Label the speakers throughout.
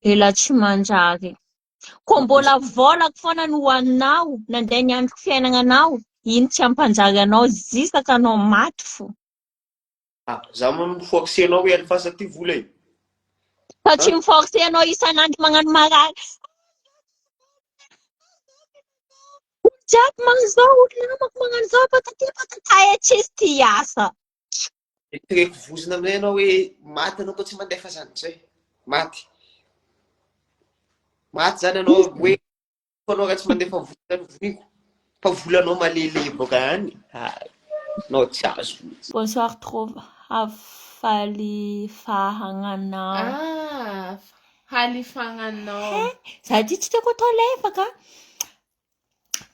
Speaker 1: Ela tsy manjary. Koa mbola vôlako foana no hohaninao, nandeha niandriko fiainagnanao, ino tsy hampanjary anao zisaka anao maty fo.
Speaker 2: Ah, za moa mi-forcer anao hoe alefasa ty vola e.
Speaker 1: Fa tsy mi-forcer anao isan'andro magnano marary. Olo jiaby magnano zao, olo namako magnano zao, patati patata e, tsisy ty asa.
Speaker 2: Etireko vozona aminay ianao hoe maty anao koa tsy mandefa zany zay. Maty. Maty zany ianao hoe anao raha tsy mandefa vola zany voiniko. Fa volanao malele boka any. Nao tsy azo.
Speaker 1: Bonsoir trop hafalifahagnanao.
Speaker 3: Ah, halifagnanao.
Speaker 1: He, za ty tsy tiako atao lefaka.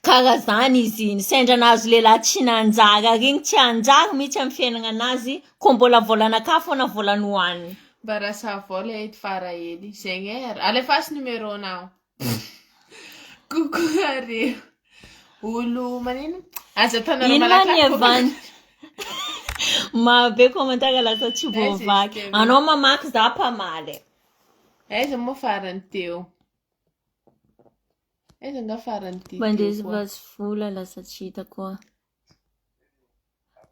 Speaker 1: Karaha zany izy iny, sendra nahazo lehilahy tsy nanjary ary igny tsy hanjary mihitsy amin'ny fiainagna anazy, koa mbola volanakahy foana vola nohaniny.
Speaker 3: Mba rasa vola edy fara hely zegny e, alefaso numéro nao. Coucou nareo. Olo manino? Aza ataonareo
Speaker 1: Ino ma ny
Speaker 3: malakilaky
Speaker 1: Evan? Maro be commentaire lasa tsy
Speaker 3: Aiza izy
Speaker 1: voavaky.
Speaker 3: teo?
Speaker 1: Anao mamaky za mpamaly.
Speaker 3: Aiza moa farany teo? Aiza nga farany ty teo
Speaker 1: Mandresy
Speaker 3: koa.
Speaker 1: vatsy vola lasa tsy hita koa.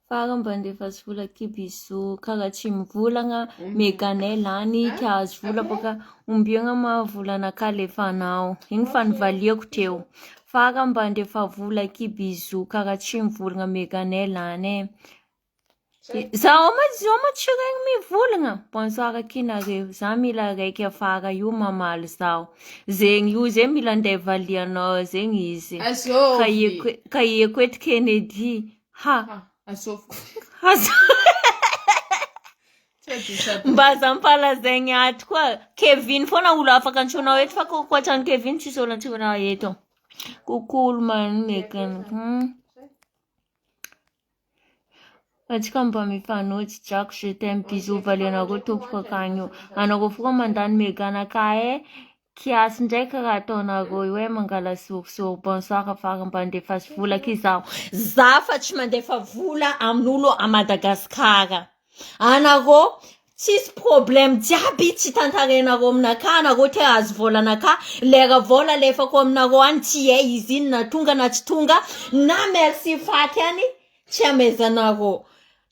Speaker 1: Fara mba ndefaso vola aky bisous kara tsy mivolagna meganay lany te ahazo vola bôka ombiagna ma volanakah alefanao igny fa nivaliako teo fara mba ndefa vola aky bisous kara tsy mivolagna meganay lany e. Zaho ma zao ma tsy regny mivolagna. Bonsoir akia nareo, za mila araiky afara io mamaly zaho. Zegny io zegny mila andeha valianao zegny izy.
Speaker 3: Azovy.
Speaker 1: Kahiako eto Kennedy. Ha.
Speaker 3: Azoviko.
Speaker 1: Mba aza ampalazaigny ato koa. Kevin foana olo afaka antsoinao eto fa koa Kevin tsisy olo antsoinao eto. Coucou olo manome. Antsika mba mifanojo Jack je t'aime bisous valianareo tompoko akagny io anareo foana mandany mega anakahy eh kiasy ndraiky raha ataonareo io eh mangala sorisory bonsoir fara mba andefaso vola aky zaho za fa tsy mandefa vola amin'olo a Madagascar anareo tsisy problème jiaby tsy tantarainareo aminakahy anareo te hahazo vola anakahy lera vola alefako aminareo any tsy hay izy iny na tonga na tsy tonga na merci faty any Tsy amezanareo.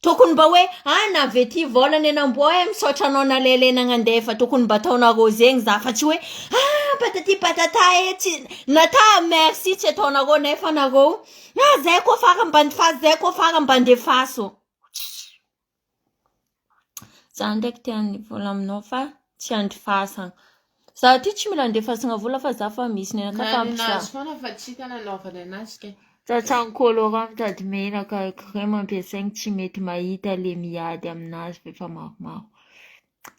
Speaker 1: Tokony mba hoe ah navy aty vola nenamboa eh misaotra anao nalailay nagnandefa tokony mba ataonareo zegny za fa tsy hoe ah patati patata eh tsy nata merci tsy ataonareo nefa nareo ah zay koa fara mba andefaso zay koa fara mba andefaso. Za ndraiky te vola aminao fa tsy andifasagna. Za ty tsy mila andefasagna vola fa za fa misy nenaka fa ampy za.
Speaker 3: Nahazo foana fa tsy hita nanaovana anazy kay.
Speaker 1: Tsatsany colorant mitady menaka crème ampiasaigny tsy mety mahita le miady aminazy fa efa maromaro.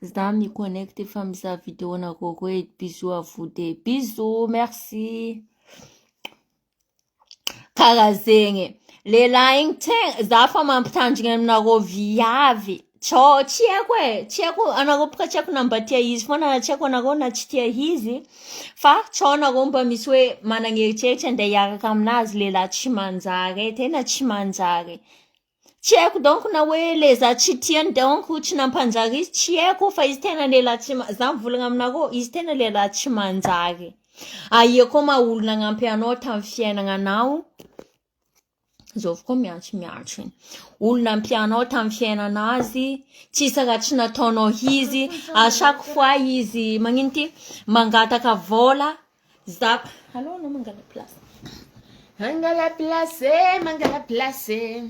Speaker 1: Za mi-connecte efa mizaha vidéo nareo roe bisous à vous deux bisous merci. Karaha zegny lehilahy igny tegna za fa mampitandrigny aminareo viavy tsao tsy haiko e tsy haiko anareo boka tsy haiko na mba tia izy foana na tsy haiko anareo na tsy tia izy fa tsao anareo mba misy hoe managna eritreritry andeha hiaraka aminazy lehilahy tsy manjary e tena tsy manjary tsy haiko donc na hoe le za tsy tiany donc tsy nampanjary izy tsy haiko fa izy tena lehilahy tsy ma- za mivolagna aminareo izy tena lehilahy tsy manjary aia koa ma olo nagnampy anao tamin'ny fiainagnanao zao koa miantso miantso iny olo nampianao tamin'ny fiainanazy tsisy raha tsy nataonao izy à chaque fois izy magnino ty mangataka vola za allo anao mangala place
Speaker 3: Mangala place, mangala place.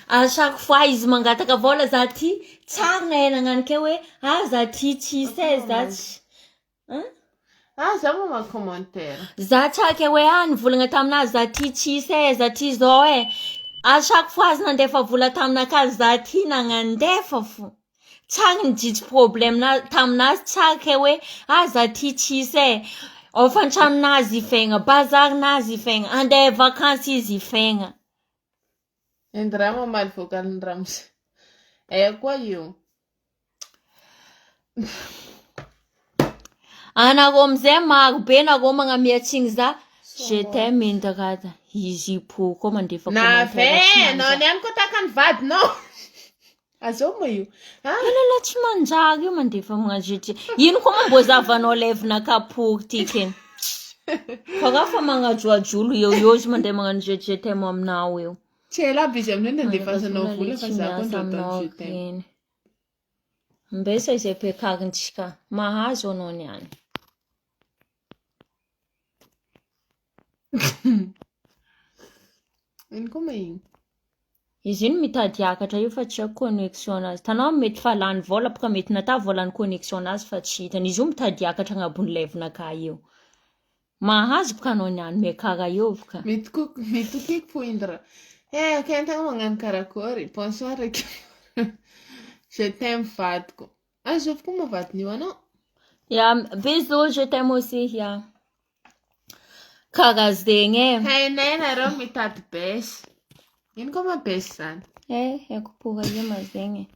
Speaker 1: À chaque fois izy mangataka vola za ty tsara nahay nagnano ke hoe ah za ty tsisy e za tsy Hein?
Speaker 3: Ah, za mamaky commentaire.
Speaker 1: Za tsara ke hoe ah nivolagna taminazy za ty tsisy e za ty zao e à chaque fois izy nandefa vola taminakahy za ty nagnandefa fo tsara nijijy problème na taminazy tsara ke hoe ah za ty tsisy e hofan-tranonazy ifegna bazarinazy ifegna andeha vakansy izy ifegna
Speaker 3: Indra mamaly vocal-ny ramose. Eh koa io.
Speaker 1: Anareo amizay maro be nareo magnamiatsigny za je t'aime Indrada izy io po koa mandefa
Speaker 3: Na
Speaker 1: commentaire tsy
Speaker 3: ve, anao
Speaker 1: manjary
Speaker 3: niany koa tahaka ny vadinao. Azao ma io. Ah!
Speaker 1: Ela tsy manjary io mandefa magnajety. Ino koa moa mbô zavanao levona kapory ty keny. Karaha fa magnajoajolo eo eo izy mandeha magnano je je t'aime aminao eo.
Speaker 3: Tsy ela aby izy amin'io nandefasanao
Speaker 1: Mandefa
Speaker 3: vola
Speaker 1: vola
Speaker 3: fa
Speaker 1: tsy
Speaker 3: za koa
Speaker 1: miasa
Speaker 3: ndrô ataony
Speaker 1: aminao
Speaker 3: je t'aime.
Speaker 1: keny. Mbesa izay ampiakarintsika. Mahazo anao niany.
Speaker 3: Ino koa ma igny?
Speaker 1: Izy ino mitady hiakatra io fa tsy haiko connexion nazy. Tanao mety fa lany vola boka mety natao vola ny connexion nazy fa tsy hitany. Izy io mitady hiakatra agnabon'ny live-nakahy io. Mahazo boka anao niany miakara eo boka.
Speaker 3: Mitokiky fo Indra. Eh, ok, antegna magnano karakory. Bonsoir eky. Je t'aime vadiko. Ah, zovy koa moa vadin'io anao?
Speaker 1: Ya, bisous, je t'aime aussi, ya. Karaha zegny e.
Speaker 3: Hainay nareo mitady bes. Ino koa ma bes zany?
Speaker 1: Eh, haiko pora io ma zegny e.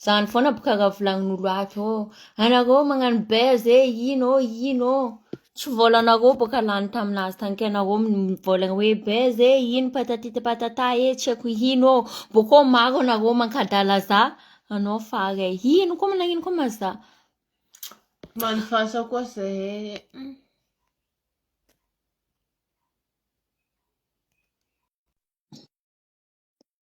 Speaker 1: Zany foana boka raha volagnin'olo ato ô. Anareo magnano buzz e, ino ô, ino ô. Tsy vôlanareo boka lany taminazy tany ke anareo mivolagna hoe buzz e, ino patatity patata e, tsy haiko ino ô. Bôkô maro anareo mankadala za, anao fara e. Ino koa magnino koa ma za.
Speaker 3: Manifasa koa zahay.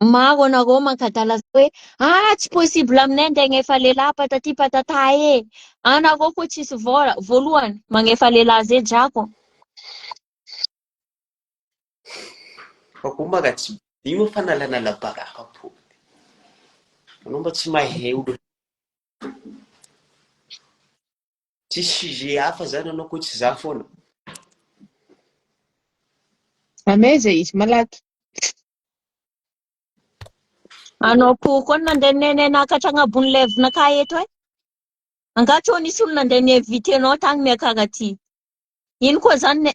Speaker 1: Maro anareo mankadala hoe ah tsy possible aminay andeha hagnefa lehilahy patati patata e. Anareo koa tsisy vôla. Voalohany, magnefa lehilahy zay drako.
Speaker 2: Fa koa mba raha tsy io moa fanalanala baraka po. Anao mba tsy mahay olo. Tsisy sujet hafa zany anao koa tsy za foana.
Speaker 3: Amaiza izy malaky.
Speaker 1: Anao koa koa nandeha nenenakatra agnabon'ny lèvre-nakahy eto e. Angaha tsy nisy olo nandeha ni-inviter anao tagny miakara aty. Ino koa zany ne.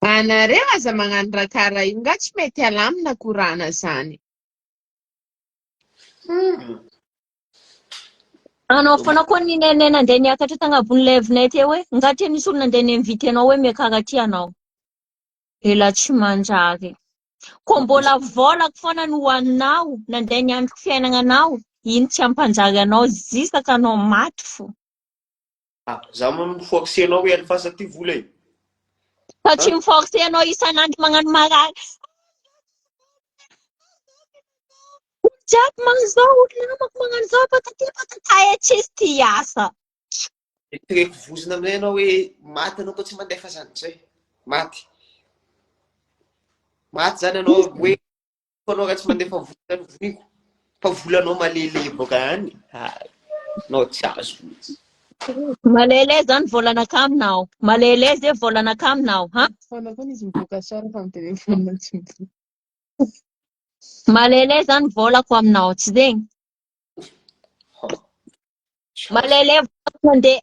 Speaker 3: Anareo aza magnano raha karaha io nga tsy mety alamina korana zany.
Speaker 1: Anao foana koa ny nenay nandeha niakatra tagnabon'ny lèvre-nay teo e. Nga ty nisy olo nandeha ni-inviter anao hoe miakara aty anao. Ela tsy manjary. Koa mbola volako foana no hohaninao, nandeha niandriko fiainagnanao, ino tsy hampanjary anao zisaka anao maty fo.
Speaker 2: Ah, za moa mi-forcer anao hoe alefasa ty vola e.
Speaker 1: Fa tsy mi-forcer anao isan'andro magnano marary. Olo jiaby magnano zao, olo namako magnano zao, patati patata e, tsisy ty asa.
Speaker 2: Tireko vozona amin'izay ianao hoe maty anao koa tsy mandefa zany, zay. Maty. Maty zany ianao hoe anao raha tsy mandefa vola ny voniko. Fa volanao malele boka any. Nao tsy azo mihitsy.
Speaker 1: Malele zany volanaka aminao. Malele zay volanaka aminao, ha?
Speaker 3: Foana koa izy mivoaka sary fa amin'ny téléphone tsy mivoaka.
Speaker 1: Malele zany volako aminao, tsy zegny? Malele volako mandeha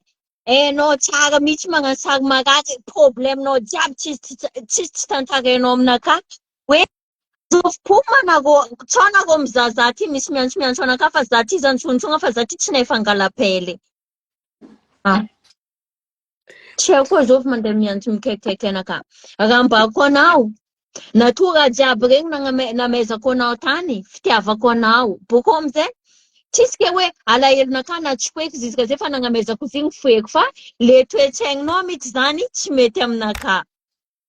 Speaker 1: hainao tsara mihitsy magnano sary marary, problème-nao jiaby tsisy tsisy tsy tantarainao aminakahy hoe Zovy koa ma nareo, sao nareo mizaha za ty misy miantso miantso anakahy fa za ty zany tsontsogna fa za ty tsy nahay fangalapele. Ah. Tsy haiko koa zovy mandeha miantso mikaikikaiky anakahy. Raha ambako anao, natoa raha jiaby regny namezako anao tany, fitiavako anao. Boko amizay, tsisy ke hoe alahelonakahy na tsy foeko ziska zay fa nagnamezako izy igny foeko fa le toe-tsaignanao mihitsy zany tsy mety aminakahy.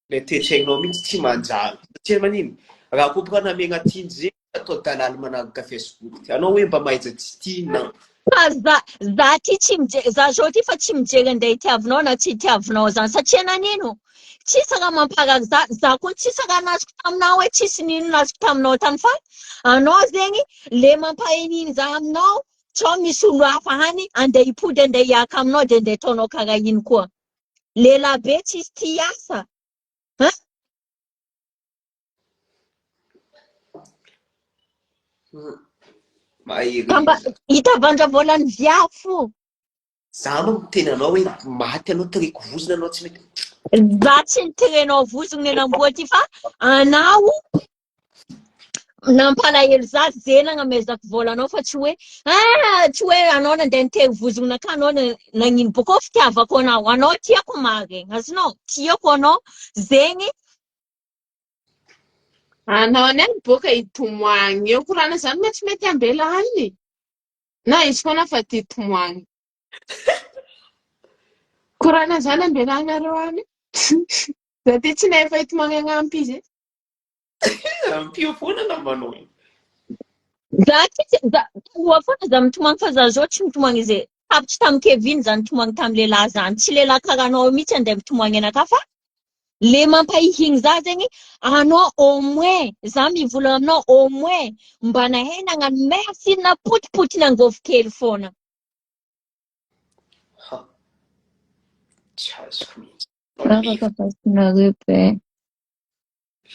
Speaker 2: Ilay toe-tsainao mihitsy tsy manjary. Satria manino? Raha koa boka namegna tiany zay atao dalaly manaraka Facebook ty. Anao hoe mba mahaiza tsy tia na.
Speaker 1: Fa za za ty tsy mijery za zao ty fa tsy mijery andeha hitiavinao na tsy hitiavinao zany satria nanino? Tsisy raha mamparary za, za koa tsisy raha nazoko taminao hoe tsisy nino nazoko taminao tany fa anao zegny le mampaheniny za aminao sao misy olo hafa any andeha hipody andeha hiaka aminao de andeha ataonao karaha ino koa. Lehilahy be tsisy tia asa hein?
Speaker 2: Mahery.
Speaker 1: Tamba hitavandra volan'ny viavy fo.
Speaker 2: Za no miteny anao hoe maty anao tireko vozona anao tsy mety.
Speaker 1: Za tsy nitirenao vozona ny anamboa ty fa anao Nampalahelo za ze nagnamezako vola anao fa tsy hoe ah tsy hoe anao nandeha nitery vozogna ka anao nagnino bôkô fitiavako anao anao tiako marigny azonao tiako anao zegny.
Speaker 3: Anao any any boka hitomoagny eo korana zany ma tsy mety ambela any. Na izy foana fa tia tomoagny. Korana zany ambela anareo any. Za ty tsy nahay fa hitomagny hagnampy izy e.
Speaker 2: Ampio foana namanao io.
Speaker 1: Za tsy za taloha foana za mitomagny fa za zao tsy mitomagny izy e. Tapitry tamin'i Kevin za nitomagny tamin'ny lehilahy zany. Tsy lehilahy karaha anao mihitsy andeha mitomagny anakahy fa le mampahihigny za zegny anao au moins za mivolagna aminao au moins mba nahay nagnano merci napotipotina angôvo kely foana.
Speaker 2: Ha. Tsy azoko mihitsy.
Speaker 1: Afaka vasinareo be.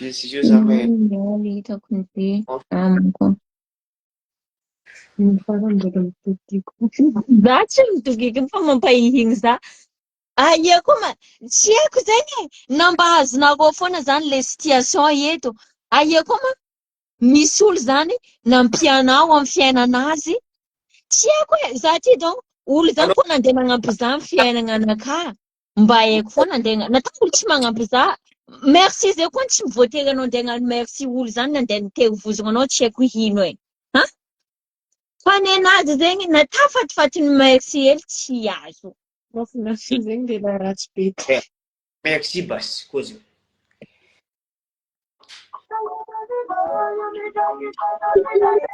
Speaker 2: Izy io za mahay.
Speaker 1: Mialy hitako ny be amiko.
Speaker 3: Ny farany mbola mitodiko.
Speaker 1: Za tsy mitodiko fa mampahihigny za. Aia koa ma tsy haiko zegny e, na mba azonareo foana zany le situation eto. Aia koa ma misy olo zany nampianao amin'ny fiainanazy. Tsy haiko e, za ty donc olo zany koa nandeha nagnampy za amin'ny fiainagnanakahy. Mba haiko foana andeha natao olo tsy magnampy za. Merci zay koa tsy voatery anao andeha hagnano merci olo zany nandeha nitery vozogna anao tsy haiko hino e. Ha? Fa nenazy zegny natao fatifatiny merci hely tsy azo.
Speaker 3: Mahafinaritra zegny lehilahy ratsy be ty.
Speaker 2: Merci basy koa zegny.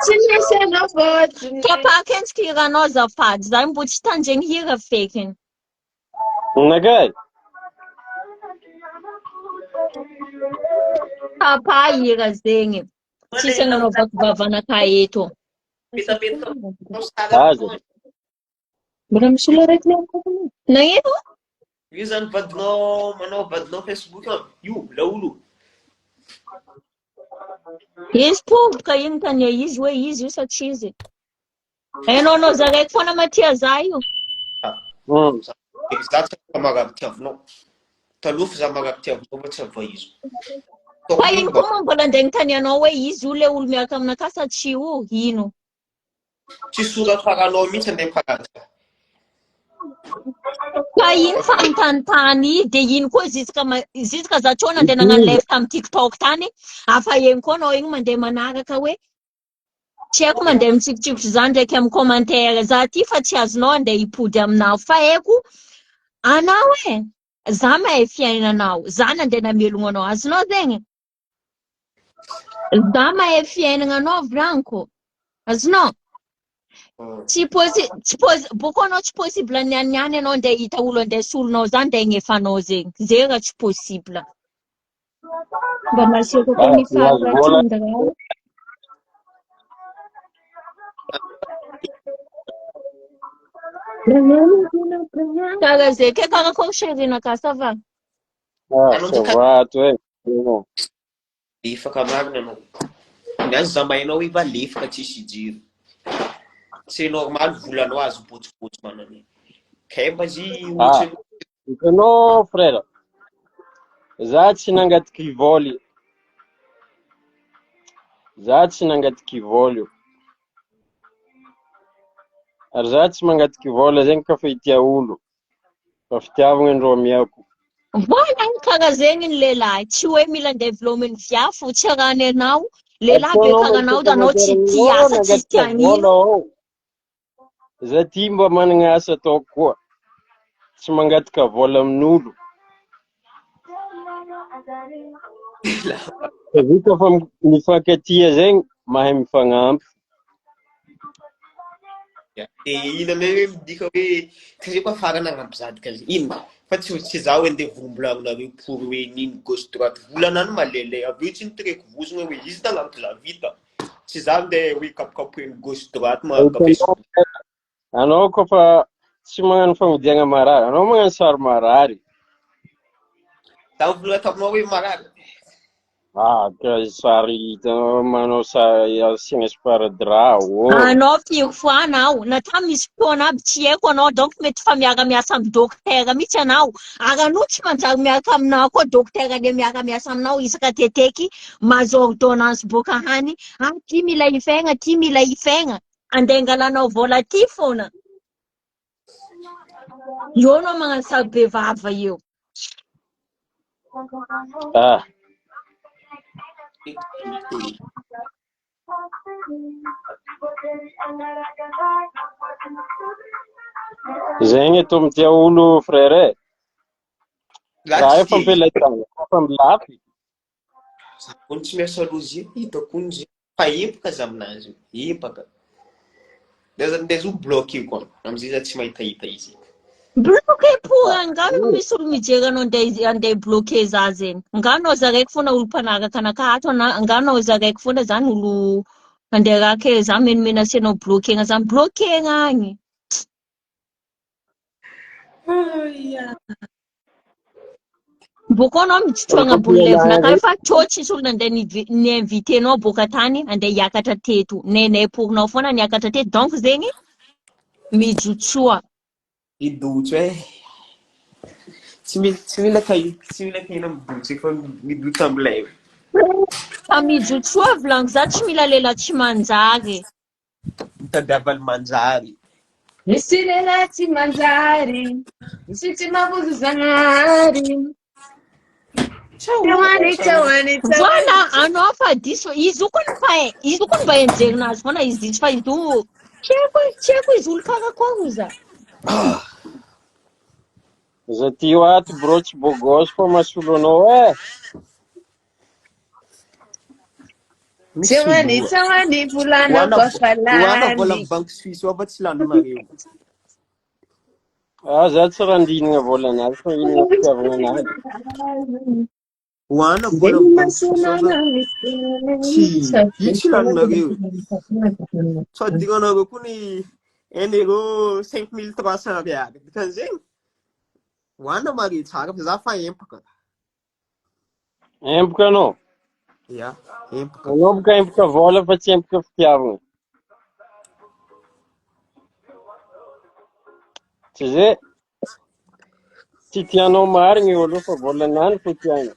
Speaker 3: Tsy misy anao vadiny.
Speaker 1: Tapaka endriky hiranao azafady, za mbo tsy tandregny hira fekiny.
Speaker 4: Nagay.
Speaker 1: Papa hira zegny. Tsisy agnanaovako vavanakahy eto.
Speaker 4: Aza.
Speaker 3: Mbola misy olona araiky miaraka aminao?
Speaker 1: Nagnino?
Speaker 2: Io zany vadinao manao vadinao Facebook ao. Io laolo.
Speaker 1: Izy poboka iny tania izy hoe izy io sa tsy izy. Hainao anao zaraiky foana matia za io.
Speaker 2: Za tsy afaka marary tiavinao. Taloha fa za marary tiavinao fa tsy ava izy.
Speaker 1: Fa ino koa moa mbola andeha nitany anao hoe izy io le olo miaraka aminakahy sa tsy io? Ino?
Speaker 2: Tsy sora-paranao mihitsy andeha parady.
Speaker 1: Ka iny fa mitanitany dia iny koa ziska ziska za teo nandeha nagnano live tamin'ny TikTok tany afa eny koa anao iny mandeha manaraka hoe tsy haiko mandeha mitsikitsiky zany ndraiky amin'ny commentaire za ty fa tsy azonao andeha hipody aminao fa haiko anao e za mahay fiainanao za nandeha namelogno anao azonao zegny Za mahay fiainana anao volaniko. Azonao? Tsy posy tsy posy boko anao tsy possible niany niany anao andeha hita olo andeha solonao zany andeha hagnefanao zegny. Zay raha tsy possible. Mba maseko koa ny faharatsin-draha. Karaha zay ke karakôry chérie naka ça va?
Speaker 4: Ah, ça va ato e.
Speaker 2: Lefaka marina anao. Ny azy za mahainao hoe va lefaka tsisy jiro. C'est normal volanao azo bôtsibôtsy manana. Kay mba zy
Speaker 4: Ah, hitanao frère, za tsy nangatiky voly. Za tsy nangatiky voly io. Ary za tsy mangatiky vola zegny ka fa hitia olo. Fa fitiavagna ndro amiako.
Speaker 1: Voilà, karaha zegny ny lehilahy, tsy hoe mila andeha velominy viavy fo, tsy arahany anao, lehilahy be
Speaker 4: Ataonao
Speaker 1: karaha anao
Speaker 4: mahita
Speaker 1: anao tsy tia
Speaker 4: commentaire
Speaker 1: asa, tsy
Speaker 4: nangataka
Speaker 1: tia
Speaker 4: vola
Speaker 1: an'ino.
Speaker 4: ao. Za ty mba managna asa ataoko koa. Tsy mangataka vola amin'olo. Fa vita fa mifankatia zegny mahay mifagnampy.
Speaker 2: De ino amizay hoe midika hoe ka zay koa farany agnampy zadika zay ino fa tsy tsy za hoe ndeha volombolagnonareo pour hoe nino gauche droite volanany malele avy eo tsy nitireko vozogna hoe izy nagnampy za vita tsy za ndeha hoe kapokapohiny gauche droite magnaraka Facebook.
Speaker 4: Anao koa fa tsy magnano fagnodiagna marary, anao magnano sary marary.
Speaker 2: Za mivolagna taminao hoe marary.
Speaker 4: Ah, ka sary hitanao manao sary asiagna sparadrap oh.
Speaker 1: Anao firy fois anao, na tamy misy fotoana aby tsy haiko anao donc mety fa miara-miasa amin'ny docteur mihitsy anao, ary anao tsy manjary miaraka aminao koa docteur le miara-miasa aminao isaka teteky mahazo ordonnance boaka hany, ah ty mila ifegna, ty mila ifegna, andeha angalanao vola ty foana. Eo anao magnano sary bevava eo.
Speaker 4: Ah. Zegny atao mitia olo frère e. Raha efa ampelaitana, efa milafy.
Speaker 2: Za koa tsy miasa lozy hitako ny zay. Fa empaka za aminazy io, empaka. Ndeha zo bloqué koa, amizay za tsy mahitahita izy.
Speaker 1: Bloqué pour angaha no misy olo mijery anao andeha andeha bloqué za zegny. Angaha anao za raiky foana olo mpanaraka anakahy ato ana angaha anao za raiky foana zany olo andeha raha ke za menomenacé anao bloquena zany bloquena agny. Bôka anao mijotso agnabon'ny lèvre-nakay fa tô tsisy olo nandeha ni-inviter anao bôka tany andeha hiakatra teto. Nenay pour-nao foana niakatra teto donc zegny mijotsoa.
Speaker 2: Midotso eh. Tsy mila tsy mila kay tsy mila kay midotso efa midotso amin'ny lèvre.
Speaker 1: Fa mijotsoa volaniko za tsy mila lela tsy manjary.
Speaker 2: Mitadiava ny manjary.
Speaker 3: Misy lehilahy tsy manjary, misy tsy mamonjy Zagnahary. Tsahoany, tsahoany, tsahoany.
Speaker 1: Voilà, anao fa diso. Izy io koa ny fa izy io koa ny mba enjerina azy foana izy diso fa izy io tsy haiko e, tsy haiko izy olo karakory za.
Speaker 4: Za ty ato bro tsy beau gosse fa mahasolo anao eh.
Speaker 2: Misy
Speaker 3: Tsahoany,
Speaker 2: soloa.
Speaker 3: tsahoany, volana
Speaker 2: Hoana
Speaker 3: koa fa
Speaker 2: hoana vola
Speaker 3: lany.
Speaker 2: banky suisse ao fa tsy laninareo.
Speaker 4: Ah, za tsy raha ndinana volanazy fa inona fitiavana anazy.
Speaker 2: Hoana vola banky suisse ao fa tsy io tsy laninareo. Tsy adinanareo koa ny un euro 5300 ariary. Dikan'izegny hoana mare tsara fa za fa empaka.
Speaker 4: Empoka anao.
Speaker 2: Ya, empoka.
Speaker 4: Anao boka empoka vola fa tsy empoka fitiavana. Tsy zay. Tsy tianao marigny io aloha fa volanany fo tianao.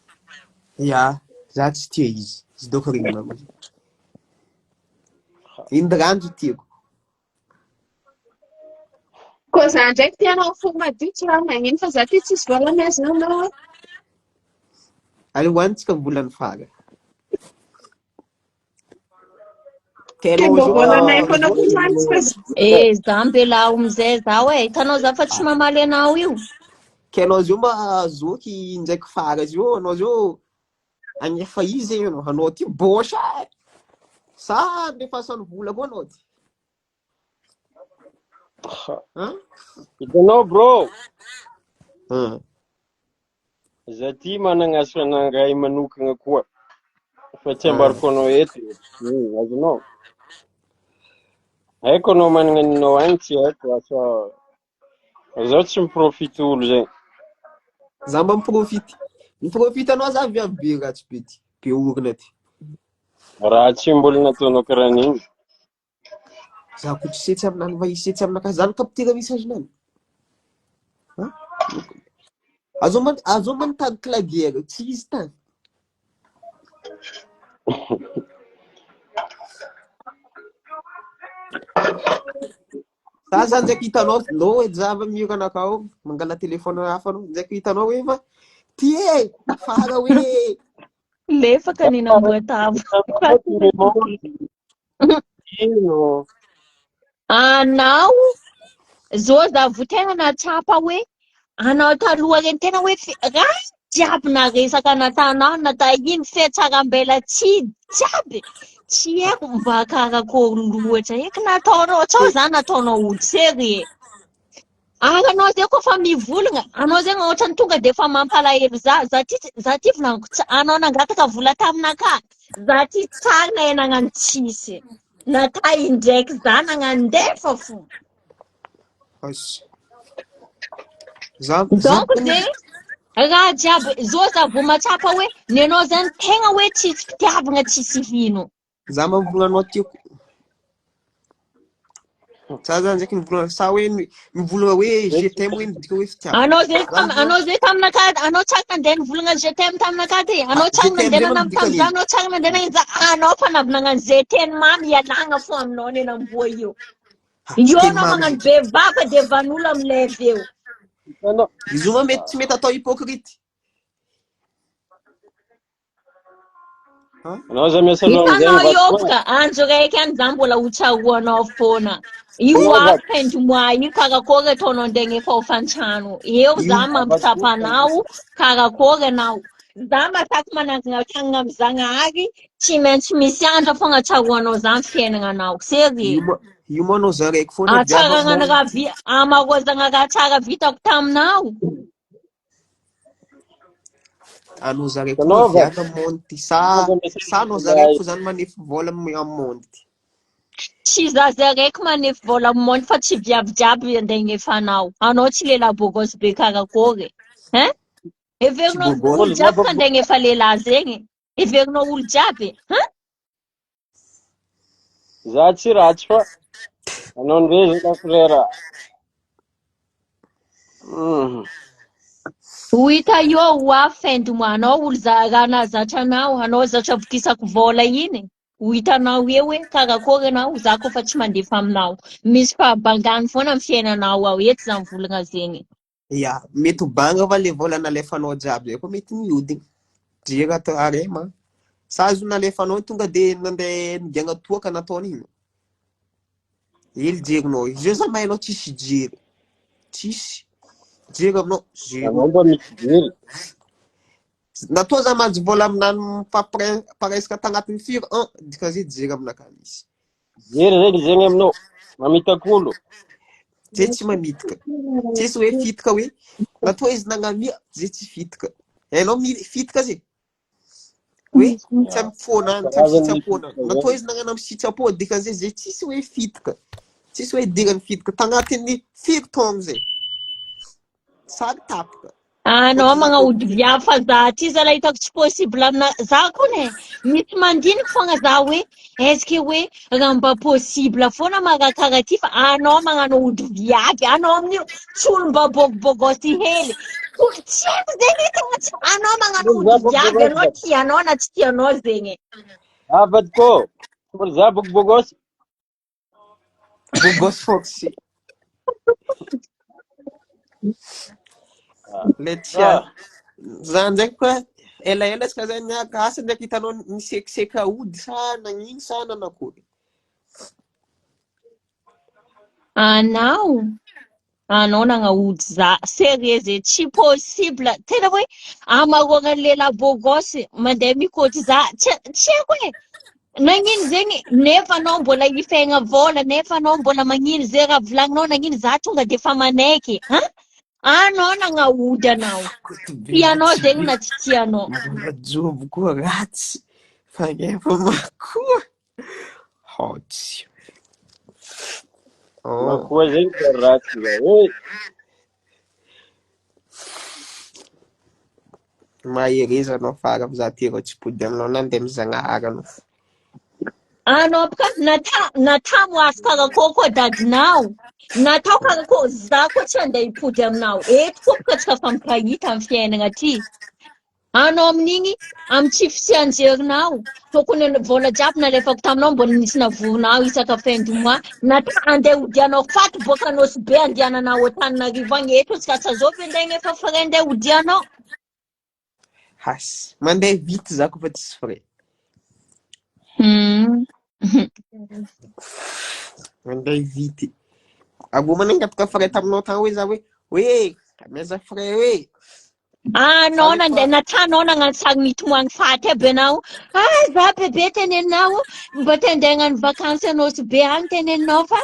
Speaker 2: Ya, za tsy tia izy. Izy doko regninao. Indranjo tiako.
Speaker 3: Koa za ndraiky tianao fo madio tsy raha magnino fa za ty tsisy vola miazona anao.
Speaker 2: Aleo hoanitsika volany fara.
Speaker 3: Ke mbô volanay foana koa zany tsy fa
Speaker 1: Eh, za mbela amizay zaho e. Hitanao za fa tsy mamaly anao io.
Speaker 2: Ke anao zio mba zoky indraiky fara zio, anao zio agnefa izy zegny anao, anao ty bôsa e. Sa andefasany vola koa anao ty? Hein?
Speaker 4: Hitanao bro,
Speaker 2: Hein.
Speaker 4: za ty managna asan'angahy manokagna koa. Fa tsy ambarako anao eto. Azonao. Haiko anao managna ninao agny tsy haiko asa zaho tsy miprofite olo zegny.
Speaker 2: Za mba miprofite. Miprofite anao za viavy be ratsy be ty, be orona ty.
Speaker 4: Raha tsy mbola nataonao karaha an'igny.
Speaker 2: Za koa tsy setsy aminany fa isetsy aminakahy. Za nikapitira message nany. Ha? Azo man azo manontany clavier tsy izy tany. Za zany ndraiky hitanao no hoe zava miorana akao mangala téléphone hafa anao ndraiky hitanao hoe fa ty e fara hoe
Speaker 1: Lefaka ny namboatavo.
Speaker 4: Ino?
Speaker 1: Anao zao za vo tena nahatsapa hoe anao taloha reny tena hoe raha jiaby naresaka natanao natahiny fihatsarambelatsihy jiaby tsy haiko mba karakory loatra eky nataonao tsao za nataonao ody sery e. Ary anao zay koa fa mivolagna, anao zegny ohatrany tonga de efa mampalahelo za, za ty za ty volagniko tsy anao nangataka vola taminakahy, za ty tsary nahay nagnano tsisy, nata indraiky za nagnano ndefa fo.
Speaker 2: Asy. Za za
Speaker 1: Donc zegny raha jiaby zao za vao mahatsapa hoe ny anao zany tegna hoe tsisy fitiavagna tsisy hino.
Speaker 2: Za mambolana anao tiako. Za zany ndraiky mivolana sa hoe mivolana hoe je t'aime hoe midika hoe fitiavana.
Speaker 1: Anao zay tam anao zay taminakahy anao tsary nandeha nivolagna je t'aime taminakahy ty. Anao tsary nandeha nanamby tamin'izaho anao tsary nandeha nagnino za anao fa navy nagnano je t'aime mamy ialagna fo aminao ny namboa io. Io anao magnano be vava de van'olo amy lève eo.
Speaker 2: Izy io ma mety tsy mety atao hypocrite.
Speaker 4: Anao za miasa loha amizay
Speaker 1: Hitanao io
Speaker 4: mivadika.
Speaker 1: boka andro raiky any za mbola ho tsaroanao foana. Io
Speaker 4: Anao
Speaker 1: avy
Speaker 4: va-
Speaker 1: fin du mois io karakory ataonao andeha gnefa hofan-trano. Eo za
Speaker 2: Io
Speaker 1: mampitsapa anao karakory anao. Za masaky manangana tagnana amy Zagnahary tsy maintsy misy andro fogna tsaroanao za amy fiaignananao.
Speaker 2: Io
Speaker 1: Sérieux.
Speaker 2: moa io moa anao za raiky foana viavy
Speaker 1: Atsarana ny
Speaker 2: amin'ny
Speaker 1: raha vi amarozana raha tsara vitako taminao.
Speaker 2: Anao za raiky
Speaker 4: Anao
Speaker 2: foana
Speaker 4: va-
Speaker 2: viavy amin'ny monde ty. Sa
Speaker 4: Anao za miasa
Speaker 2: sa anao za raiky fo zany manefy vola amin'ny amin'ny monde ty.
Speaker 1: Tsy zaza raiky manefy vola amin'ny monde fa tsy viavy jiaby andeha gnefanao. Anao tsy lehilahy bogosy be karakory. Hein?
Speaker 2: Tsy
Speaker 1: Heverinao
Speaker 2: bogosy.
Speaker 1: olo jiaby ka andeha gnefa lehilahy zegny. Heverinao olo jiaby. Hein?
Speaker 4: Za tsy ratsy fa anao ndray zala frère.
Speaker 1: Ho hita eo ho avy fin du mois anao olo za raha nahazatra anao, anao zatra vokisako vola iny. Ho hitanao eo hoe karakory anao, za koa fa tsy mandefa aminao. Misy fahabangany foana amin'ny fiainanao ao eto zany volagna zegny.
Speaker 2: Ya, mety ho banga fa le vola nalefanao jiaby zay koa mety mihodigny. Jery atao arema. Sa azo nalefanao tonga de nandeha nigiagna toaka nataony igny. Ely jerinao. Izy io za mahay anao tsisy jery. Tsisy. Jery aminao zéro.
Speaker 4: Anao mba misy jery.
Speaker 2: Natoa za mahazo vola aminany mifampiresaka tagnatin'ny firy un dikan'izay jery aminakahy misy.
Speaker 4: Jery zegny zegny aminao. Mamitak'olo.
Speaker 2: Zay tsy mamitika. Tsisy hoe fitika hoe natoa izy nagnamia zay tsy fitika. Hainao fitika zay? Hoe tsy amin'ny foana any, tsy amin'ny
Speaker 4: Karazany
Speaker 2: sitrapo-na.
Speaker 4: fitika
Speaker 2: Natoa
Speaker 4: zay.
Speaker 2: izy nagnano amin'ny sitrapo dikan'izay zay tsisy hoe fitika. Tsisy hoe idiran'ny fitika. Tagnatin'ny firy taogno zay. Sary tapaka.
Speaker 1: Anao
Speaker 2: Ohatry za
Speaker 1: magnaody viavy fa za ty zala hitako tsy possible amina za kony e. Misy mandiniky fogna za hoe est-ce que hoe raha mba possible foana marakara ty fa anao magnano ody viavy anao amin'io tsy olo mba bogobogosy hely. Tsy haiko zegny e, tegna tsy anao magnano
Speaker 4: Za
Speaker 1: ody viavy
Speaker 4: bogobogosy
Speaker 1: anao
Speaker 4: ba.
Speaker 1: tianao na tsy tianao zegny.
Speaker 4: Ah vadiko. Mbola za bogobogosy.
Speaker 2: Bogosy foxy. Le tsy
Speaker 4: Ah.
Speaker 2: Za ndraiky koa elaela tsika zay niaraka asa ndraiky hitanao nisekiseka ody sa nagnino sa nanakory.
Speaker 1: Anao anao nagnaody za sérieux ze tsy possible tena hoe amaroan'ny lehilahy beau gosse mandeha mikôty za tsy tsy haiko e nagnino zegny nefa anao mbola hifegna vola nefa anao mbola magnino ze raha volagninao nagnino za tonga de efa manaiky hein anao nagnaody anao
Speaker 2: Koto be
Speaker 1: tianao
Speaker 2: ratsy
Speaker 1: zegny
Speaker 2: be.
Speaker 1: na tsy tianao
Speaker 2: Mbola jobo koa ratsy. Fagnefa makoa. Haotsy. Oh.
Speaker 4: Makoa zegny ka ratsy zay. Oy.
Speaker 2: Mahereza anao fara za ty rô tsy pody aminao nandeha mizagnahary anao.
Speaker 1: Anao boka nata natamo azo karakôry koa dadinao natao karakôry za koa tsy andeha hipody aminao eto koa boka tsika fa mifankahita amin'ny fiainana aty anao amin'igny amin'ny tsy fisian-jerinao tokony vola jiaby nalefako taminao mbola nisy navorinao isaka fin du mois nata andeha hodianao faty boaka Nosy Be andehananao Antananarivo agny eto tsika tsy azovy andeha gnefa frais andeha hodianao
Speaker 2: Hasy. Mandeha vite za koa fa tsisy frais. Mandeha vite. Avô manangataka frais taminao tany hoe za hoe hoe amiaza frais hoe.
Speaker 1: Anao
Speaker 2: Za
Speaker 1: nandeha
Speaker 2: lefa
Speaker 1: natranao nagnano sary mitomagny faty aby anao. Ah, za bebe teneninao mba te handeha hagnano vakansy a Nosy Be agny teneninao fa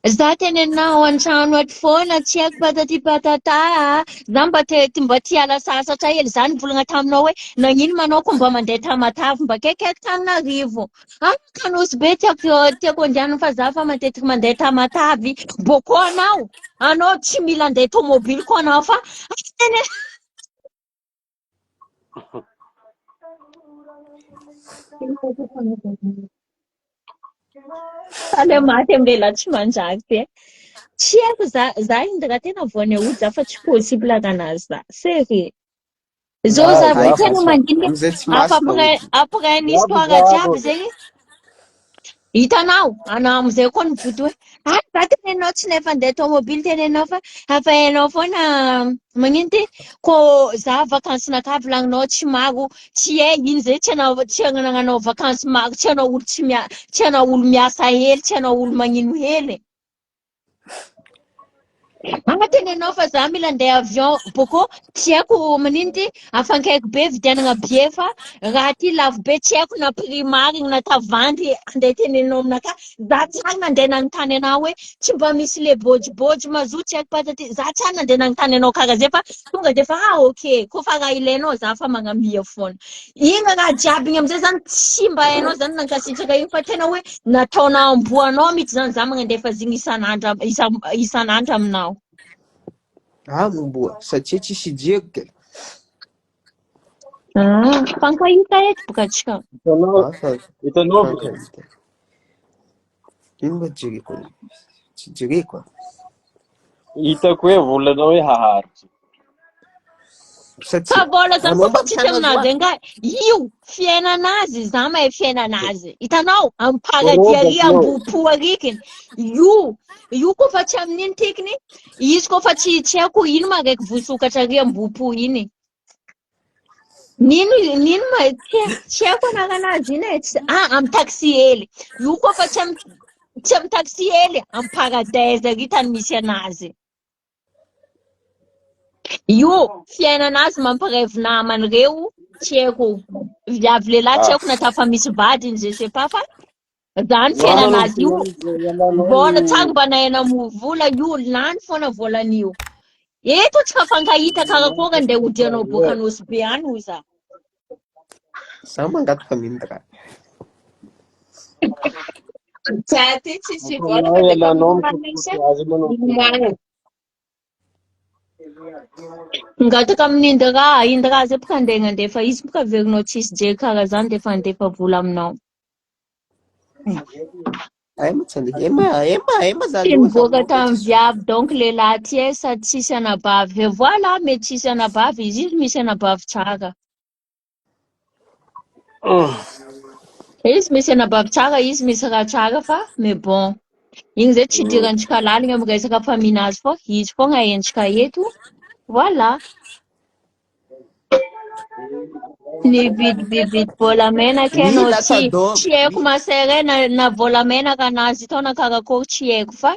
Speaker 1: za teneninao an-trano ato foana tsy haiko patati patata. Za mba te mba tia hiala sasatra hely. Za nivolagna taminao hoe nagnino manao ko mba mandeha Tamatave mba akaikikaiky Tananarivo. Ah, ka Nosy Be tiako tiako andehanana fa za fa matetiky mandeha Tamatave. Bôkô anao, anao tsy mila andeha tomobily koa anao fa tene Aleo maty amin'ny lehilahy tsy manjary ty. Tsy haiko za za indra tena voan'ny aody za fa tsy possible raha za. Sérieux. Zao
Speaker 4: Ah,
Speaker 1: za
Speaker 4: za
Speaker 1: vao tena
Speaker 4: fa
Speaker 1: mandinika
Speaker 2: amizay tsy
Speaker 1: afa
Speaker 2: maso
Speaker 1: après après ny
Speaker 4: Jiaby
Speaker 1: histoire
Speaker 4: za
Speaker 1: jiaby zegny hitanao anao amizay koa nivody hoe Ah, za teneninao tsy nefa andeha tomobily teneninao fa hafa hainao foana magnino ty ko za vacances-nakà volagninao tsy maro tsy hay ino zay tsy anao tsy anagnanao vacances maro tsy anao olo tsy mia tsy anao olo miasa hely tsy anao olo magnino hely. Ah, tenenao fa za mila andeha avion boko tsy haiko manino ty afankaiko be vidianana billet fa raha ty lafo be tsy haiko na prix marigny na tavandy andeha teneninao aminakahy za tsary nandeha nanontany anao hoe tsy mba misy le bôjibôjy mazoto tsy haiko patati za tsary nandeha nanontany anao karaha zay fa tonga de fa ah ok koa fa raha ilainao za fa magnamia foana Iny raha jiaby iny amizay zany tsy mba hainao zany nankasitraka iny fa tena hoe nataonao amboanao mihitsy zany za magnandefa zigny isan'andro isan'andro aminao.
Speaker 2: Ah momboa satria tsisy hijeriko ke.
Speaker 1: Ah, mifankahita eto boka atsika.
Speaker 4: Hitanao,
Speaker 2: Ah, fa
Speaker 4: hitanao bro.
Speaker 2: mifankahita. Ino mba jereko? Tsy jereko ah.
Speaker 4: Hitako hoe volanao hoe haharitra.
Speaker 2: Satria
Speaker 1: Fa vola zany
Speaker 2: anao
Speaker 1: koa
Speaker 2: mba
Speaker 1: fa tsisy aminazy
Speaker 2: mpianatra
Speaker 1: angaha. Io fiainanazy, za mahay fiainanazy. Hitanao, amin'ny paradis ary
Speaker 4: Robako io.
Speaker 1: ambohipo arikiny. Io, io koa fa tsy amin'iny tikiny, izy koa fa tsy tsy haiko ino ma raiky vosokatra ary ambohipo iny. Nino nino ma tsy tsy haiko anaranazy iny e. Tsy- Ah, amin'ny taxi hely. Io koa fa tsy amin'ny tsy amin'ny taxi hely, amin'ny paradise ary tany misy anazy. Io fiainana azy mampirevy namany reo tsy haiko viavy lehilahy tsy haiko na tafa misy vadiny je sais pas fa zany fiainana azy io vola tsara mba nahay namory vola io lany foana volan'io eto tsy fankahita karakory andeha hodianao boaka Nosy Be any hoy za.
Speaker 2: Za mangataka mindra.
Speaker 3: Za ty tsisy vola fa de efa milomano isa.
Speaker 1: Mangataka amin'i Indra, Indra zay boka andeha nandefa izy boka averinao tsisy jery karaha zany de efa handefa vola aminao.
Speaker 2: Ay ma tsy andeha. Ema, ema, ema za
Speaker 1: Tsy
Speaker 2: aloha za
Speaker 1: nivoaka
Speaker 2: aminao
Speaker 1: tamin'ny
Speaker 2: tsisy
Speaker 1: viavy donc lehilahy ty e sady tsisy anabavy. Et voilà, mety tsisy anabavy izy, izy misy anabavy tsara. Izy misy anabavy tsara, izy misy raha tsara fa mais bon. Igny zay tsy idirantsika lalina amin'ny resaka famille nazy fô izy foagna ahentsika eto. Voilà. Nividividy volamena
Speaker 2: Oui,
Speaker 1: kenao
Speaker 2: là, ça
Speaker 1: tsy
Speaker 2: dort.
Speaker 1: tsy haiko
Speaker 2: Oui.
Speaker 1: ma sœur na na volamena kanazy tao na karakory tsy haiko fa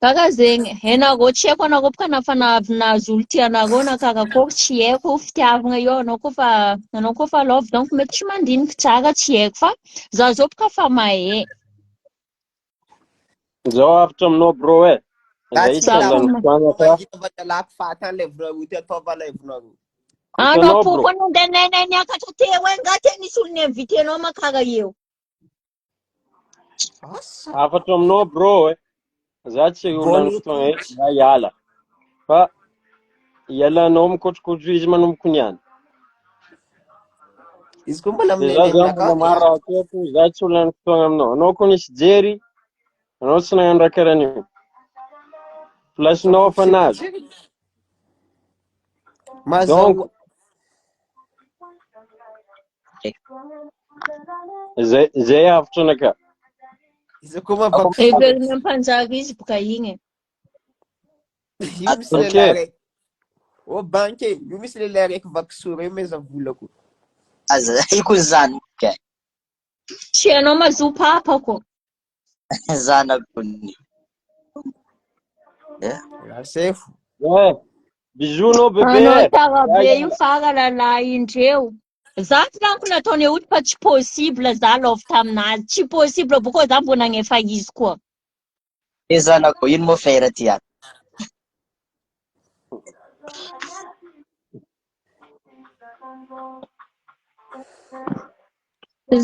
Speaker 1: karaha zegny hainareo tsy haiko anareo boka na fa nahavy nahazo olo tianareo na karakory tsy haiko fitiavagna io anao koa fa anao koa fa love donc mety tsy mandiniky tsara tsy haiko fa za zao boka fa mahay
Speaker 4: Zao hafatra aminao bro e.
Speaker 2: Za
Speaker 4: Zay
Speaker 2: tsy
Speaker 1: za
Speaker 2: mila
Speaker 1: fa
Speaker 4: isan'andro
Speaker 1: ma-
Speaker 4: fotoagna fa
Speaker 2: mahita va ialako fahatany le vonareo ty ataova lay vonareo.
Speaker 1: anao
Speaker 4: hitanao bro.
Speaker 1: poko anao ndeha nainay niakatra teo e nga te nisy olo ni-invité anao makara eo
Speaker 2: Asa.
Speaker 4: Hafatra aminao bro e. Za tsy olo
Speaker 2: Vola
Speaker 4: lany fotoagna eto za hiala. Fa ialanao mikotrokotro izy manomboko niany.
Speaker 2: Izy koa mbola
Speaker 4: De za
Speaker 2: aminay
Speaker 4: zany mbola
Speaker 2: aminakahy
Speaker 4: maro raha ataoko, za tsy ho lany fotoagna aminao. Anao koa nisy jery, anao tsy nagnano raha karahan'io. Place-nao efa nazo. Donc,
Speaker 2: Mazahoa
Speaker 4: zay zay hafatra anakahy.
Speaker 2: Izy koa mavako
Speaker 1: Heverina ampanjary izy boka igny e.
Speaker 2: Io misy
Speaker 4: Ok.
Speaker 2: lehilahy raiky. Ô banky e, io misy lehilahy raiky vakisora io meza volako.
Speaker 5: Aza iko zany ke.
Speaker 1: Tsy hainao mazoa papako.
Speaker 5: Zanako ny. Eh.
Speaker 2: Rasefo.
Speaker 4: Eh, bisous anao bébé.
Speaker 1: Anao tsara
Speaker 4: Za
Speaker 1: be io
Speaker 4: hiala.
Speaker 1: fara lalahy indreo. Za tsy laniko nataony eo fa tsy possible za love taminazy. Tsy possible boko za mbo nagnefa izy koa.
Speaker 5: E zanako ino moa fera ty ato?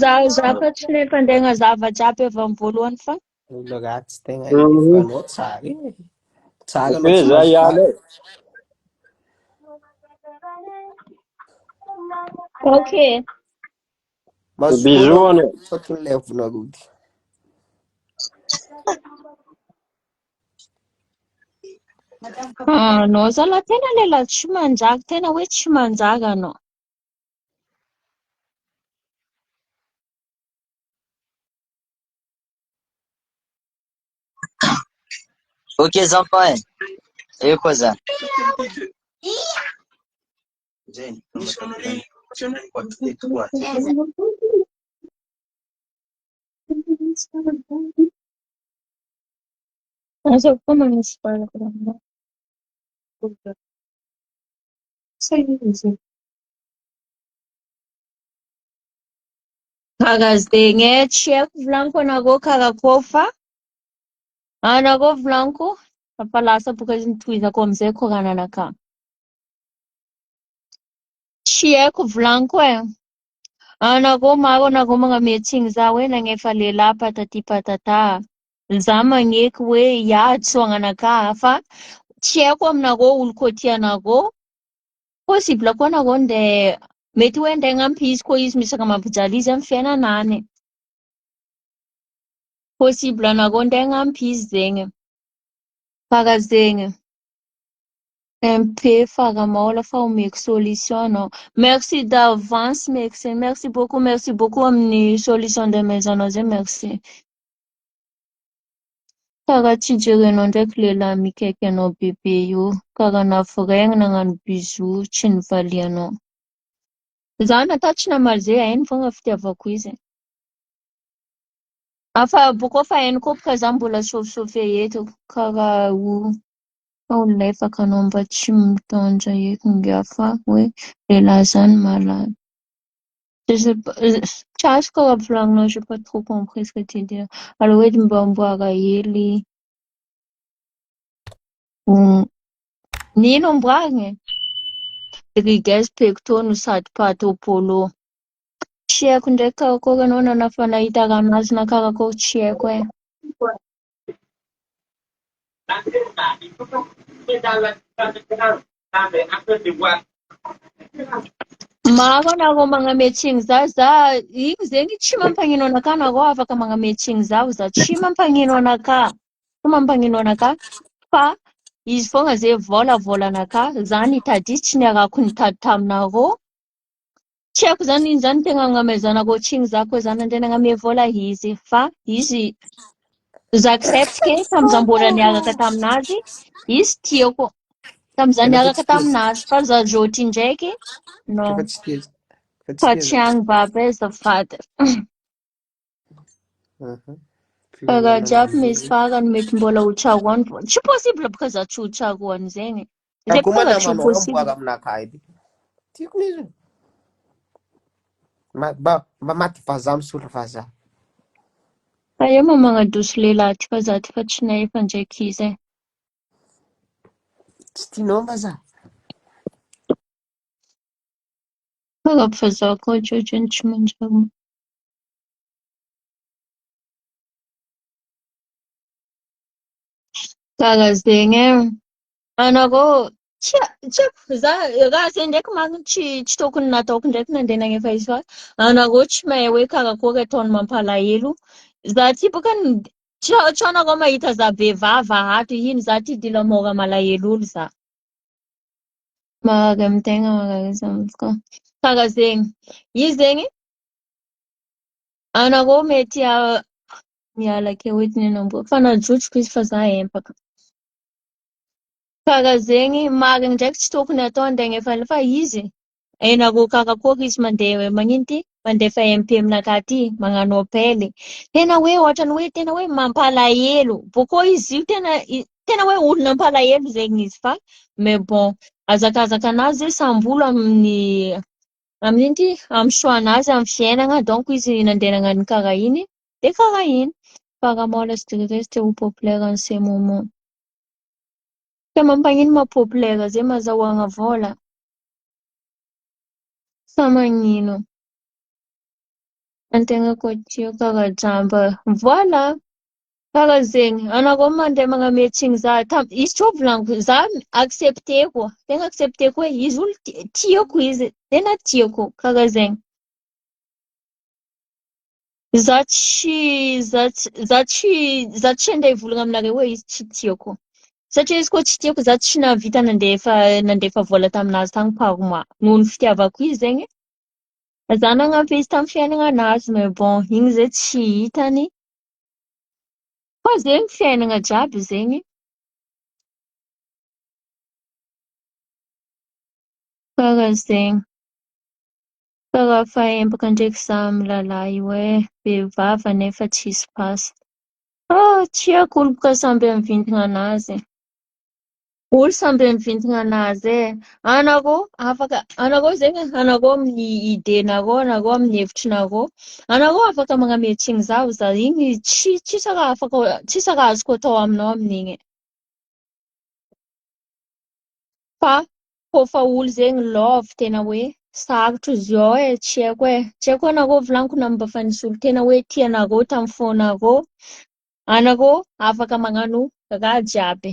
Speaker 1: Za za fa tsy nefa nazava jiaby avy amin'ny voalohany fa
Speaker 2: Olo ratsy tegna anao tsara e. Tsara
Speaker 4: Ok,
Speaker 2: anao tsy
Speaker 4: za
Speaker 2: mahazo
Speaker 4: hiala e.
Speaker 1: ok.
Speaker 2: Mazotoa
Speaker 4: Bisous
Speaker 2: anao
Speaker 4: anao.
Speaker 2: fa tony levonareo ty.
Speaker 1: Anao zalahy tena lehilahy tsy manjary tena hoe tsy manjary anao.
Speaker 5: Ok enfants e. Eo koa zany.
Speaker 1: Aza koa manisy bala. Karaha zegny e, tsy haiko volaniko anareo karakôry fa anareo volaniko efa lasa boka izy nitohizako amizay korananaka. Tsy haiko volaniko e. Anareo maro anareo magname tsigny za hoe nagnefa lehilahy patati patata. Za magneky hoe ia tsoagnanaka fa tsy haiko aminareo olo koa tianareo. Possible koa anareo ndeha mety hoe andeha hagnampy izy koa izy misy raha mampijaly izy amin'ny fiainanany. Possible anareo andeha hagnampy izy zegny. Karaha zegny. MP Faramaola fa omeko solution anao. Merci d'avance merci. Merci beaucoup, merci beaucoup amin'ny solution de maisonao zay merci. Karaha tsy jerenao ndraiky lehilahy mikaiky anao bebe io. Karaha naforegny nagnano bisou tsy nivalianao. Za natao tsy namaly zay hainy fogna fitiavako izy. Afa boko fa hainy koa boka za mbola sôfisôfy eto karaha o fa olefaka anao mba tsy mitondra eky ngia fa hoe lehilahy zany malady. Je sais pas, tsy azoko raha volagninao, j'ai pas trop compris ce que tu dis. Alors hoe mba amboara hely. Nino amboarigny? Rodriguez Pecto no sady Pato Polo. Tsy haiko ndraiky karakory anao na nafa nahita ranomasina na karakory tsy haiko e. Maro anareo magname tsigny za, za igny zegny tsy mampagnino anakahy anareo afaka magname tsigny zaho, za tsy mampagnino anakahy, tsy mampagnino anakahy fa izy fogna zay vola volanakahy, za nitady izy tsy niarako nitady taminareo. Tsy haiko zany iny zany tegna agnamezanareo tsigny za koa za nandeha nagname vola izy fa izy j'accepte ke tamiza mbola niaraka taminazy izy tiako tamiza niaraka taminazy fa za zôty ndraiky non.
Speaker 2: Efa tsy tia. Efa
Speaker 1: Fa
Speaker 2: tsy
Speaker 1: tsy
Speaker 2: tia.
Speaker 1: agny baba e azafady. Fa raha jiaby misy farany mety mbola ho tsaroany. Tsy possible boka za tsy ho tsaroany zegny. Zay
Speaker 2: Ako
Speaker 1: boka raha tsy ho
Speaker 2: manamanao
Speaker 1: possible.
Speaker 2: amboara aminakahy edy. Tiako izy. Mba mba maty vazaha misolo vazaha.
Speaker 1: Fa io ma magnadoso lehilahy ty fa za ty fa tsy nahefa ndraiky izy e.
Speaker 2: Tsy tianao vazaha.
Speaker 1: Karaha fa za koa ohatrohatrany tsy manjary. Karaha zegny e. Anareo tsy tsy haiko za raha zegny ndraiky mariny tsy tokony nataoko ndraiky nandeha nagnefa izy fa anareo tsy mahay hoe karakory ataony mampalahelo. Za ty boka tsy anareo mahita za be vava ato ino za ty dila mora malahelo olo za. Marary amin'ny tegna marary izy koa. Karaha zegny. Izy zegny anareo mety miala keo edy ny anamboa fa najotsoko izy fa za empaka. Karaha zegny mariny ndraiky tsy tokony atao andeha agnefa fa izy hainareo karakory izy mandeha magnino ty mandefa MP aminakahy ty magnano appel. Tena hoe ohatrany hoe tena hoe mampalahelo. Boko izy io tena tena hoe olo nampalahelo zegny izy fa mais bon azakazaka anazy samby olo amin'ny amin'ino ty amin'ny choix-nazy amin'ny fiainana donc izy nandeha nagnano karaha iny de karaha iny. Apparemment la stress te ho populaire en ce moment. Ka mampagnino ma populaire zay mahazahoagna vola? Sa magnino? Antegna koa tia karaha jamba. Voilà. Karaha zegny. Anareo mandeha magname tsigny za izy tsô volaniko za accepteko. Tegna accepteko hoe izy olo tiako izy. Tena tiako karaha zegny. Za tsy za tsy za tsy za tsy andeha hivolagna aminareo hoe izy tsy tiako. Satria izy koa tsy tiako za tsy nahavita nandefa vola taminazy tagny par mois. Noho ny fitiavako izy zegny. Za nagnampy izy tamin'ny fiainananazy mais bon igny zay tsy hitany. Fa zegny fiainana jiaby zegny. Karaha zegny. Karaha fa empaka ndraiky za amy lalahy io e. Bevava nefa tsisy pasy. Ah, tsy haiko olo boka samby amy vintana anazy. Olo samby amy vintana anazy e. Anareo afaka, anareo zegny, anareo amin'ny idée-nareo, anareo amin'ny hevitrinareo, anareo afaka magname tsigny zaho za igny tsy tsisy raha afaka tsisy raha azoko atao aminao amin'igny. Fa kôfa olo zegny love tena hoe sarotro izy io e, tsy haiko e, tsy haiko anareo volaniko na mba fa nisy olo tena hoe tianareo tamin'ny fônareo, anareo afaka magnano raha jiaby.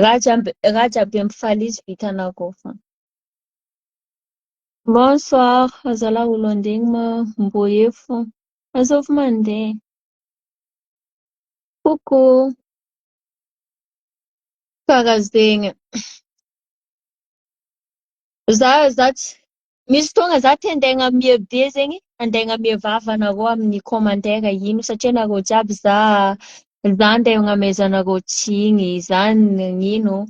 Speaker 1: Raha jiaby raha jiaby ampifaly izy vitanareo fa. Bonsoir, azalahy olo andeha ma mbô eo fô. Azovy mandeha. Coucou. Karaha zegny. Za za tsy misy fotoagna za te andeha hagnamia be zegny, andeha hagnamia vava anareo amin'ny commentaire ino satria anareo jiaby za za andeha hagnamezanareo tsigny, za nagnino.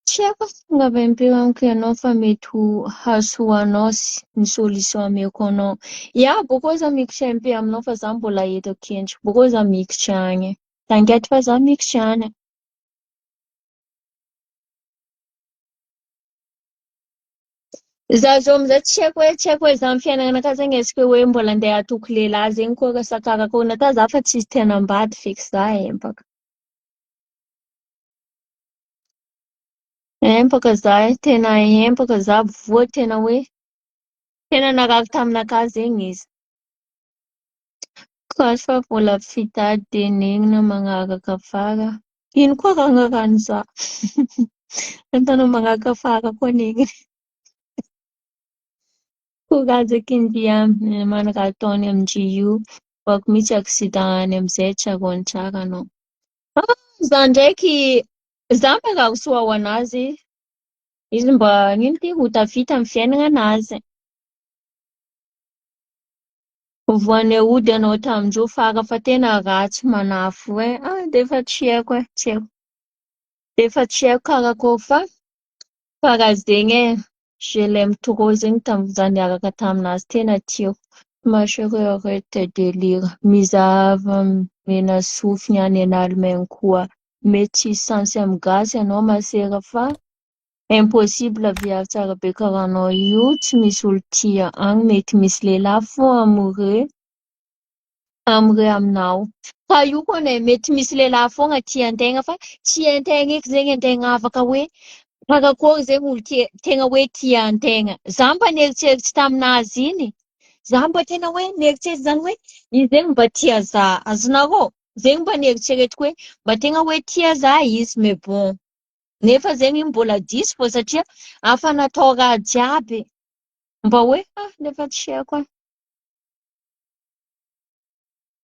Speaker 1: Tsy haiko tongava impiry amiko ianao fa mety ho hahasoa anao ny solution ameko anao. Ya, bôkô za mikitra MP aminao fa za mbola eto akendriky, bôkô za mikitra agny. T'inquiète fa za mikitra agny. Za zao amizay tsy haiko hoe tsy haiko hoe za amin'ny fiainananakahy zegny est-ce que hoe mbola andeha hatoky lehilahy zegny koa sa karakôry nata za fa tsisy te hanambady feky za empaka. Empaka za e, tena empaka za voa tena hoe tena narary taminakahy zegny izy. Kaso fa mbola fitady tenenina magnaraka afara. Ino koa raha agnarano za? Ataonao magnaraka afara koa nenina. Courage aky mana raha ataony amin-dry io. Bako mihitsy accident any amizay tsaroany tsara anao. Ah, za ndraiky za mirary soa ho anazy. Izy mba ino ty ho tafita amin'ny fiainana anazy. Voany aody anao tamin-dreo fara fa tena ratsy manafo e. Ah, de efa tsy haiko e, tsy haiko. De efa tsy haiko karakôry fa karaha zegny e. Je l'aime trop zegny tamin'ny za niaraka taminazy tena tiako. Ma chérie arrête tes délires. Mizahava mena sofiny any an'Allemagne koa. Mety tsisy sens amin'ny gasy anao masera fa impossible viavy tsara be karaha anao io tsy misy olo tia agny mety misy lehilahy fo amoureux amoureux aminao. Fa io koa ne mety misy lehilahy foagna tia antegna fa tsy hain-tegna eky zegny antegna afaka hoe karakôry zegny olo tia tegna hoe tia antegna. Za mba nieritseritsy taminazy iny, za mba tena hoe nieritseritsy zany hoe izy zegny mba tia za, azonareo? Zegny mba nieritseretiko hoe mba tegna hoe tia za izy mais bon nefa zegny mbola diso fô satria afa natao raha jiaby mba hoe ah nefa tsy haiko e.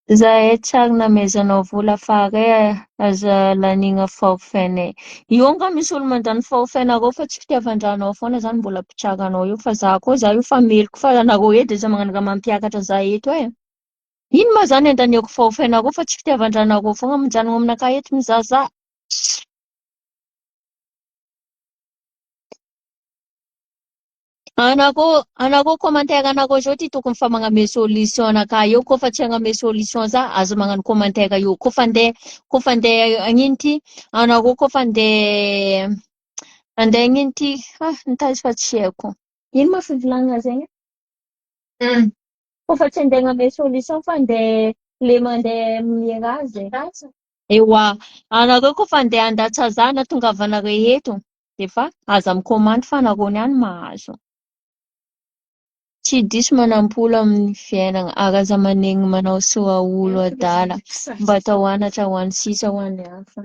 Speaker 1: Zahay tsary namezanao vola fara e, aza laniana forfait-nay. Io angaha misy olo mandany forfait-nareo fa tsy fitiavan-dranao foana zany mbola mpitsaranao io fa za koa za io fa meloko fa anareo eto de za magnano raha mampiakatra za eto e. Ino ma zany andaniako forfait-nareo fa tsy fitiavan-dranareo foana mijanona aminakahy eto mizahazaha. Anareo, anareo commentaire anareo zao ty tokony fa magname solution anakahy eo koa fa tsy hagname solution za aza magnano commentaire eo koa fa andeha koa fa andeha agnino ty anareo koa fa andeha andeha agnino ty ah nitaiza fa tsy haiko ino ma fivolagnana zegny koa fa tsy andeha hagname solution fa andeha le mandeha mirazy ewa anareo koa fa andeha handatsa za na tongavanareo eto Efa aza mikomandy fa anareo ihany mahazo. Tsy diso manampolo amin'ny fiainana ary aza manegny manao soa olo adala mba atao anatra ho an'ny sisa ho an'ny hafa.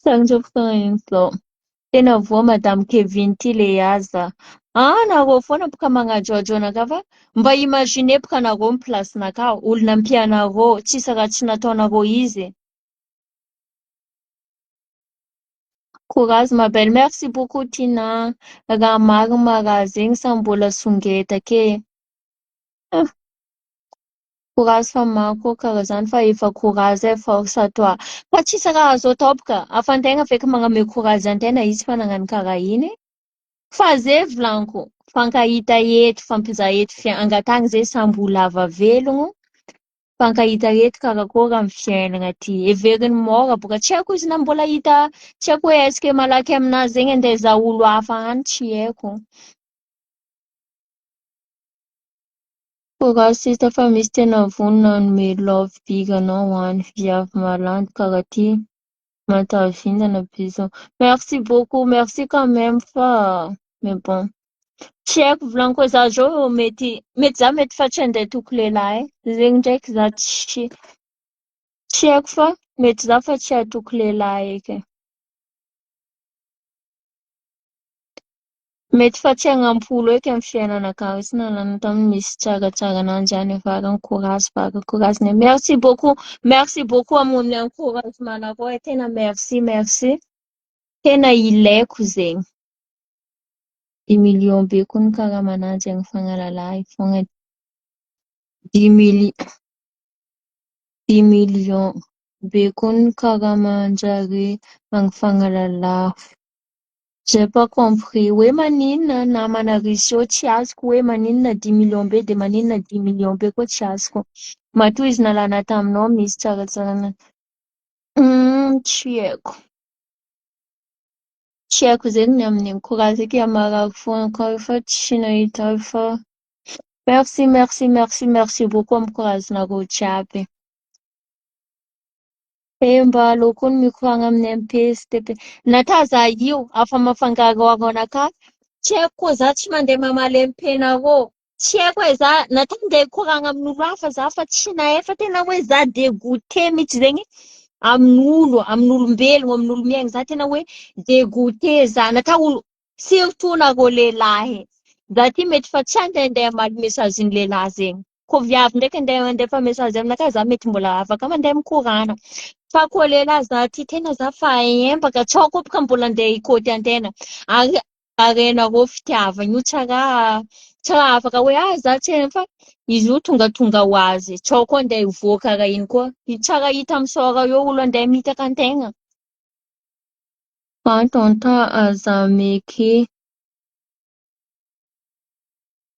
Speaker 1: Sarintsofina Tena voa madame Kevin ty le aza. Ah nareo foana boka magnajoajo anakahy fa mba imaginer boka nareo ny place nakahy olo nampianareo tsisy raha tsy nataonareo izy. Courage ma belle, merci beaucoup Tina. Raha marina ma raha zegny sa mbola songetaka e. Courage fa maro koa karaha zany fa efa courage e, force à toi. Fa tsisy raha azo atao boka, afa-tegna feky magname courage antegna izy fa nagnano karaha iny. Fa zay volaniko, fankahita eto, fampizaha eto fi- angatahana zay samby ho lava velogno. Fankahita eto karakôry amin'ny fiainana ty. Heveriny mora boka tsy haiko izy na mbola hita, tsy haiko hoe est-ce que malaky aminazy zegny andeha hizaha olo hafa any, tsy haiko. Courage sista fa misy tena vonona hanome love big anao any viavy malandy karaha ty matavindana bisous merci beaucoup merci quand même fa mais bon tsy haiko volaniko hoe za zao mety mety za mety fa tsy andeha toko lehilahy e zegny ndraiky za tsy tsy haiko fa mety za fa tsy hatoko lehilahy eky e. Mety fa tsy hagnampy olo eky amin'ny fiainanakahy tsy nalana tamin'ny misy tsaratsara ananjy any avarany courage vava courage ny merci beaucoup merci beaucoup amin'ny encouragement nareo e tena merci merci tena ilaiko zegny dix millions be koa ny karamananjy any fagnalalahy fogna dix mille dix millions be koa ny karaman-jare any fagnalalahy J'ai pas compris hoe maninona namana Russie eo tsy azoko hoe maninona dix millions be dia maninona dix millions be koa tsy azoko. Matoa izy nalana taminao misy tsaratsarana. Hum tsy haiko. Tsy haiko zegny ny amin'igny. Courage eky marary fo encore fa tsy nahita ahy fa merci merci merci merci beaucoup amin'ny courage nareo jiaby. Eh mba aleo koa ny mikoragna amin'ny MP sy TP. Nata za io afa mafangaroaro anakahy. Tsy haiko koa za tsy mandeha mamaly MP nareo. Tsy haiko e za nata andeha hikoragna amin'olo hafa za fa tsy nahay fa tena hoe za dégoûté mihitsy zegny amin'olo, amin'olombelogno, amin'olo miaigny za tena hoe dégoûté za. Nata olo surtout nareo lehilahy. Za ty mety fa tsy andehandeha hamaly message ny lehilahy zegny. Ko viavy ndraiky andeha handefa message aminakahy za mety mbola afaka mandeha mikorana. Fa ko lehilahy za ty tena za fa empaka tsao koa boka mbola andeha hikôty antena. Ary arenareo fitiavana io tsy raha tsy raha afaka hoe ah za tsy fa izy io tongatonga ho azy. Tsao koa andeha hivoaka raha iny koa. Tsy raha hita misôra eo olo andeha hamitaka antegna. Prends ton temps aza meke.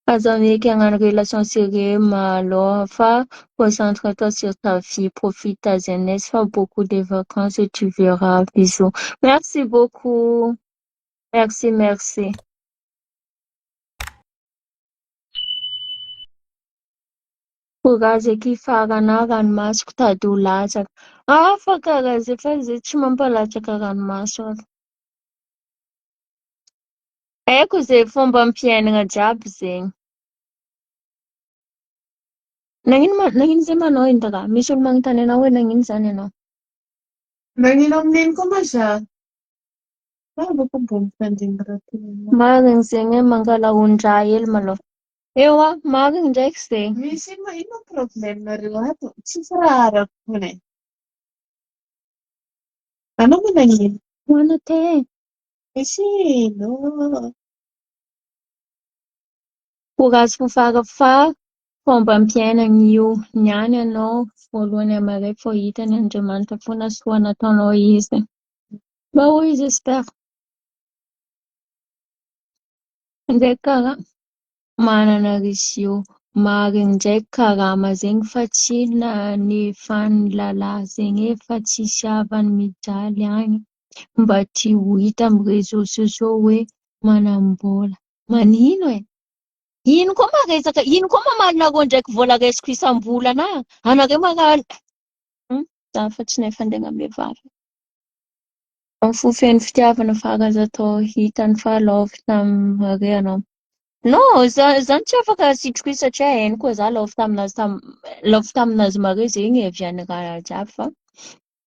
Speaker 1: Aza mieky hagnano relation sérieux malôha fa concentre toi sur ta vie, profite ta jeunesse fa beaucoup de vacances et tu verras, bisous. Merci beaucoup. Merci merci. Courage akia farana ranomasoko tady ho latsaka. Hafa karaha zay fa zay tsy mampalatsaka ranomaso ary. Haiko ze fombam-piainana jiaby zegny. Nagnino ma nagnino zay ma anao Indra? Misy olo magnontany anao hoe nagnino zany anao?
Speaker 3: Nagnino amin'ino koa ma za? Za bôka mbô mitandregny raha teneninao.
Speaker 1: Marigny zegny e, mangala ondraha hely malôha. Eoa, marigny ndraiky zegny.
Speaker 3: Misy ino ma ino problème nareo ato? Tsisy raha arako fona e. Anao ma nagnino?
Speaker 1: Hoana te.
Speaker 3: Misy ino?
Speaker 1: Courage fofara fa fombam-piainana io, niany anao voalohany hamaray vao hitany Andriamanitra fona soa nataonao izy. Bah oui j'espère. Ndraiky kara manana riche io. Marigny ndraiky karama zegny fa tsy nanefan'ny lalahy zegny e fa tsisy havany mijaly agny mba ty ho hita am réseaux sociaux hoe manam-bola. Manino e? Ino koa ma resaka ino koa mamalinareo ndraiky vola raisiko isam-bolana anareo ma raha za fa tsy nahay fandeha ame vava. Fo feno fitiavana fa aza atao hitany fa love taminareo anao. Non, za zany tsy afaka asitriko izy satria hainy koa za love taminazy tam love taminazy mare zegny e avy any raha jiaby fa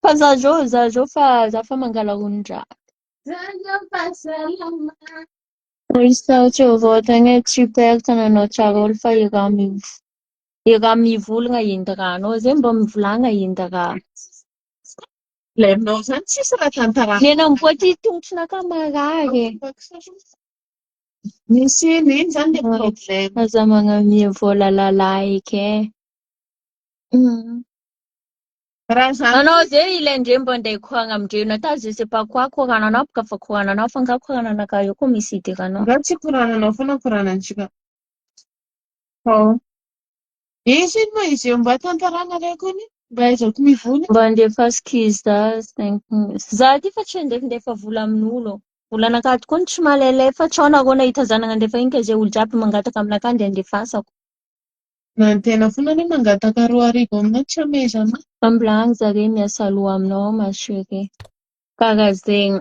Speaker 1: fa za zao za zao fa za fa mangala ron-draha.
Speaker 3: Za zao fa salama.
Speaker 1: Misaotra avao tegna tsy perte nanao tsara olo fa i raha i raha mivolagna Indra anao zay mba mivolagna Indra.
Speaker 3: Ilainao zany tsisy raha tantarana.
Speaker 1: Nena amboa ty tongotronakahy marary e.
Speaker 3: Misy ino ino zany le problème.
Speaker 1: Aza magnamia vola lalahy eky e.
Speaker 3: Raha zany
Speaker 1: Anao zay ilaindre mba andeha hikoragna amindreo natao je sais pas quoi koragnanao boka fa koragnanao fa nga koragnanakahy io koa misy idiranao.
Speaker 3: Nga tsy korananao foana koranantsika. Oh. Izy iny moa izy io mba tantarana reko iny mba ahaizako mivola.
Speaker 1: Mba andefa skiza za ty fa tsy andefandefa vola amin'olo. Volanakahy tokoa no tsy mahalailefa tsy ao nareo nahita za nagnandefa iny ka zay olo jiaby mangataka aminakahy andeha andefasako.
Speaker 3: Na ny tena foana anie mangataka 2000 aminao tsy amezana.
Speaker 1: Ambilagny zare miasa loha aminao ma chérie. Karaha zegny.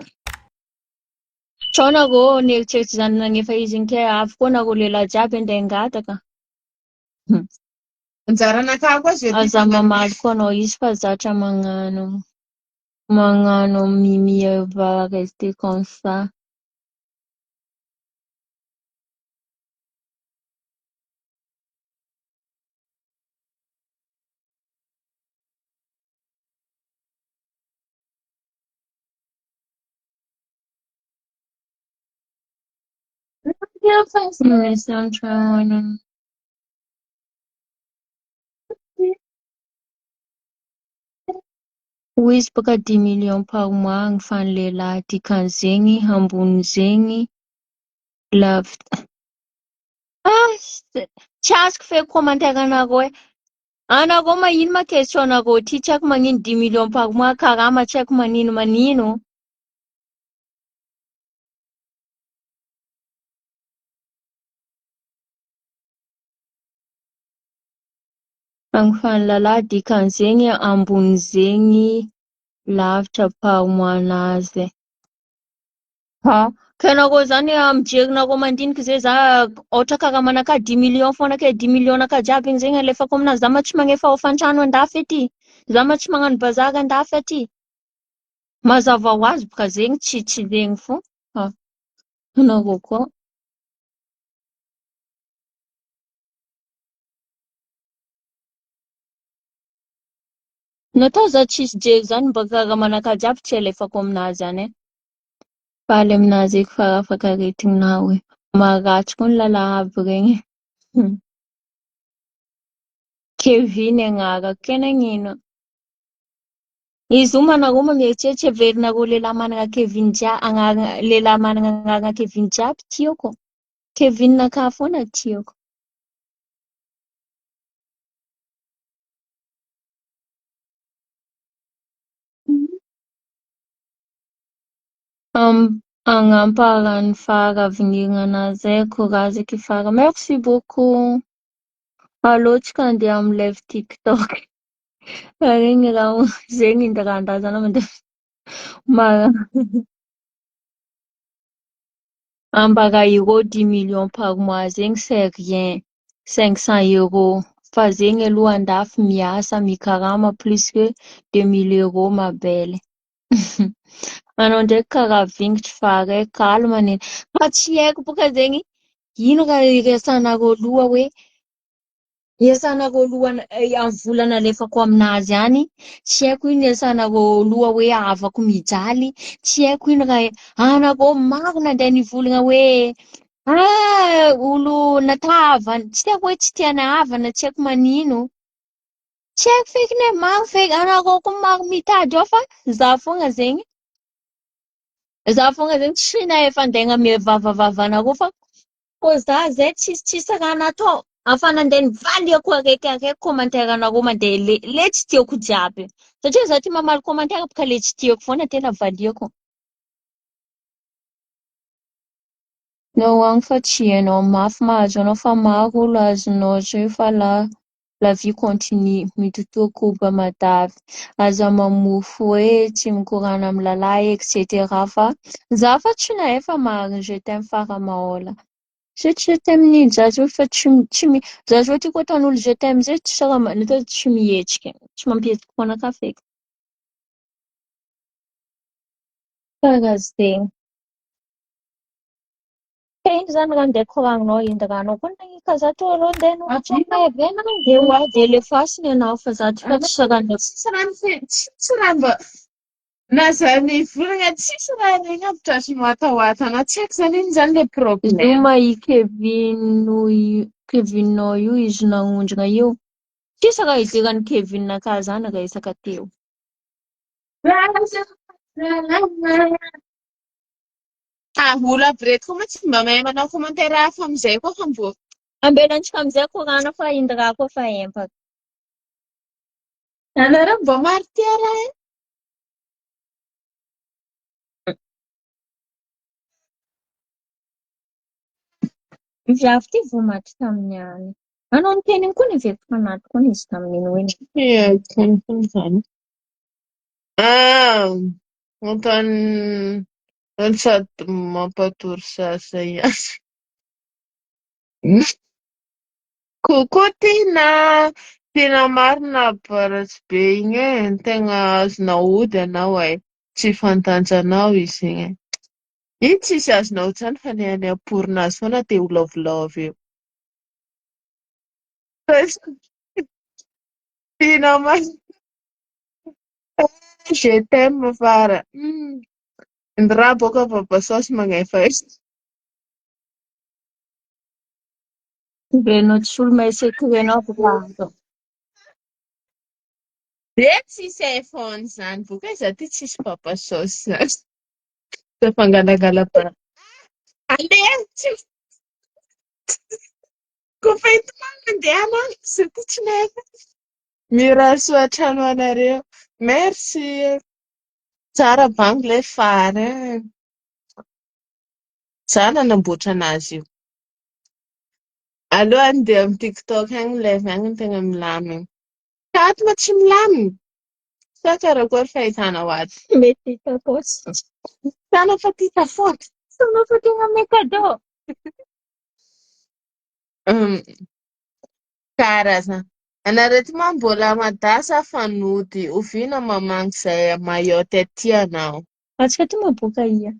Speaker 1: Tsy ao nareo nieritreritry zany nagnefa izy iny ke avy koa nareo lehilahy jiaby andeha hangataka.
Speaker 3: Anjaranakahy koa zay ty
Speaker 1: Aza mamaly koa anao izy fa zatra magnano magnano Mimi va rester comme ça. Misy an-trano. Hoy izy baka 10 millions par mois ny fan'ny lehilahy dikan'izegny ambonin'izegny lavitra. Ah, tsy azoko feky commentaire anareo e. Anareo ma ino ma question anareo ty tsy haiko magnino 10 millions par mois karama tsy haiko manino manino. Agnofan'ny lalahy dikan'izegny ambonin'izegny lavitra par mois anazy. Ha, ka anareo zany mijerinareo mandiniky zay za ohatra karaha manakahy 10 millions foana ke 10 millions nakahy jiaby igny zegny alefako aminazy za ma tsy magnefa hofan-trano andafy aty. Za ma tsy magnano bazary andafy aty. Mazava ho azy boka zegny tsy tsy zegny fo. Ha, anareo koa. Natao za tsisy jery zany mba karaha manakahy jiaby tsy alefako aminazy any e. Faly aminazy eky fa afaka aretigninao e. Maharatsy koa ny lalahy aby regny. Kevin agnarako ke nagnino? Izy io manareo ma mieritreritry heverinareo lehilahy manana Kevin jiaby agnarana lehilahy manana agnarana Kevin jiaby tiako. Kevin nakahy foana tiako. Agnamparan'ny faharavinirana anazy e, courage eky fara. Merci beaucoup. Alô tsika andeha amin'ny live TikTok. Regny raha zegny indrandrazana mandeha mara ambara euro 10 millions par mois zegny c'est rien. 500 euros. Fa zegny aloha andafy miasa mikarama plus que 2000 euros ma belle. Anao ndraiky karaha vingitry fa araiky calme neny. Fa tsy haiko boka zegny ino raha iresanareo loha hoe iasanareo loha amin'ny vola nalefako aminazy any tsy haiko ino iasanareo loha hoe havako mijaly tsy haiko ino raha anareo maro nandeha nivolagna hoe ah olo natao havana tsy tiako hoe tsy tiana havana tsy haiko manino tsy haiko fekiny e maro feky anareo koa maro mitady ao fa za foagna zegny za foagna zegny tsy nahefa andeha ame vavavavanareo fa koa za zay tsisy tsisy raha natao afa nandeha nivaliako araiky araiky commentaire anareo mandeha le le tsy tiako jiaby satria za ty mamaly commentaire boka le tsy tiako foana tena valiako. Nao agny fa tsy hainao mafy mahazo anao fa maro olo azonao zay fa la la vie continue mitotoa koba matavy aza mamofo hoe tsy mikorana amin'ny lalahy etc fa za fa tsy nahay fa marina je t'aime fara mahola. Je je t'aime nino za zao fa tsy tsy mi za zao ty koa ataon'olo je t'aime zay tsy raha natao tsy mihetsiky tsy mampihetsiky anakahy feky. Karaha zegny. Ka ino zany raha andeha koragninao indranao koa nahita za tô rô andeha hanoratra live e. De lefasiny ianao fa za ty fa tsy raha
Speaker 3: Tsisy raha tsisy raha mba na za nivolagna tsisy raha regny aby tratry ny watawatana tsy haiko zany ino zany le problème.
Speaker 1: Zoma i Kevin io Kevinao io izy nagnondrana io. Tsisy raha idiran'i Kevin ka zany resaka teo.
Speaker 3: Ah, olo aby reto koa moa tsy mba mahay manao commentaire hafa amin'izay koa fa mbô.
Speaker 1: Ambelantsika amin'izay korana fa Indra koa fa empaka.
Speaker 3: Anareo mba maro tia raha e.
Speaker 1: Ny viavy ity vao maty tamin'ny any. Anao niteny iny koa niveriko fanahy koa izy tamin'iny hoe.
Speaker 3: Ia, teny koa izany. Ah, mampany sady mampatory zaza ihany. Coucou Tina! Tena marina baratsy be igny e, tegna azonao ody anao e, tsy fantanjanao izy igny e. Iny tsisy azonao ody zany fa ny any am-porona azy foana te ho love love eo. Tena marina. Je t'aime Fara. Ny raha boaka papa saosy magnefa io.
Speaker 1: Renao tsy olo mahay secret-nao boka ato.
Speaker 3: Dia tsisy iPhone zany boka iza ty tsisy papa saosy zany. Tafangalangala-bary. Aleha tsy Kofa hitomany mandehana any izy ity tsy nefa. Mirary soa hatrany ho anareo. Merci. Tsara bango ilay fary eh. Za nanamboatra anazy io. Aleo andeha amin'ny TikTok agny live agny no tegna milamigny. Ka ato ma tsy milamigny? Sa karakory fahitanao azy?
Speaker 1: Mety hita paosy.
Speaker 3: Sa anao fa tia tafaotra?
Speaker 1: Sa anao fa tia manome cadeau?
Speaker 3: Karazana. Anareo ty moa mbola madasa fa nody. Oviana mamangy zay à Mayotte aty anao?
Speaker 1: Antsika aty moa boaka ia?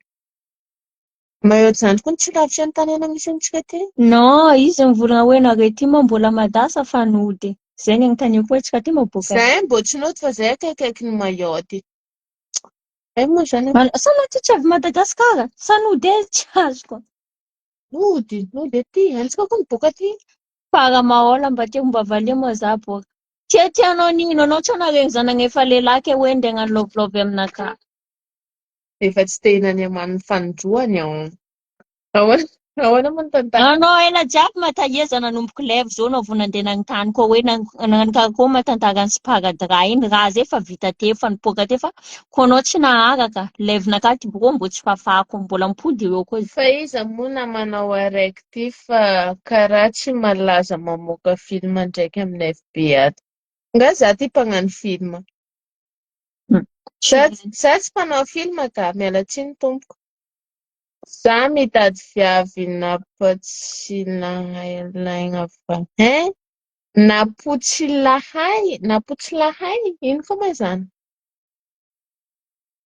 Speaker 3: Mayotte zany koa tsy lavitra ny tanàna misy antsika aty?
Speaker 1: Non, izy mivolagna hoe nareo ty moa mbola madasa fa nody. Zay ny anontaniako hoe antsika aty moa boaka ia?
Speaker 3: Zay mbô tsy nody fa zay akaikikaiky ny Mayotte. Hay moa zany.
Speaker 1: Sa anao ty tsy avy Madagascar? Sa nody e? Tsy azoko.
Speaker 3: Nody, nody aty. Antsika koa miboaka aty.
Speaker 1: Fara mahola mba tiako mba valia moa za boaka. Tia tianao nino anao tsy anaregny za nagnefa lehilahy ke hoe ndeha hagnano love love aminakahy.
Speaker 3: Efa tsy te hinany amaniny fanindroany aho. Ahoana, ahoana moa ny tantara?
Speaker 1: Anao ela jiaby matahia za nanomboky lève zao anao vao nandeha nagnontany koa hoe nagnano karakôry ma tantarany sparadrap iny raha zay efa vita teo efa nipoaka teo fa ko anao tsy naharaka lève nakahy ty bro mbo tsy fafako mbola mipody eo koa izy.
Speaker 3: Fa iza moa namanao araiky ty fa karaha tsy malaza mamoaka film ndraiky amin'ny FB ato. Nga za ty mpagnano film? Za za tsy mpanao film ka, miala tsiny tompoko. Za mitady viavy nampatsilahaina va hein? Napotsilahay? Napotsilahay? Ino koa moa izany?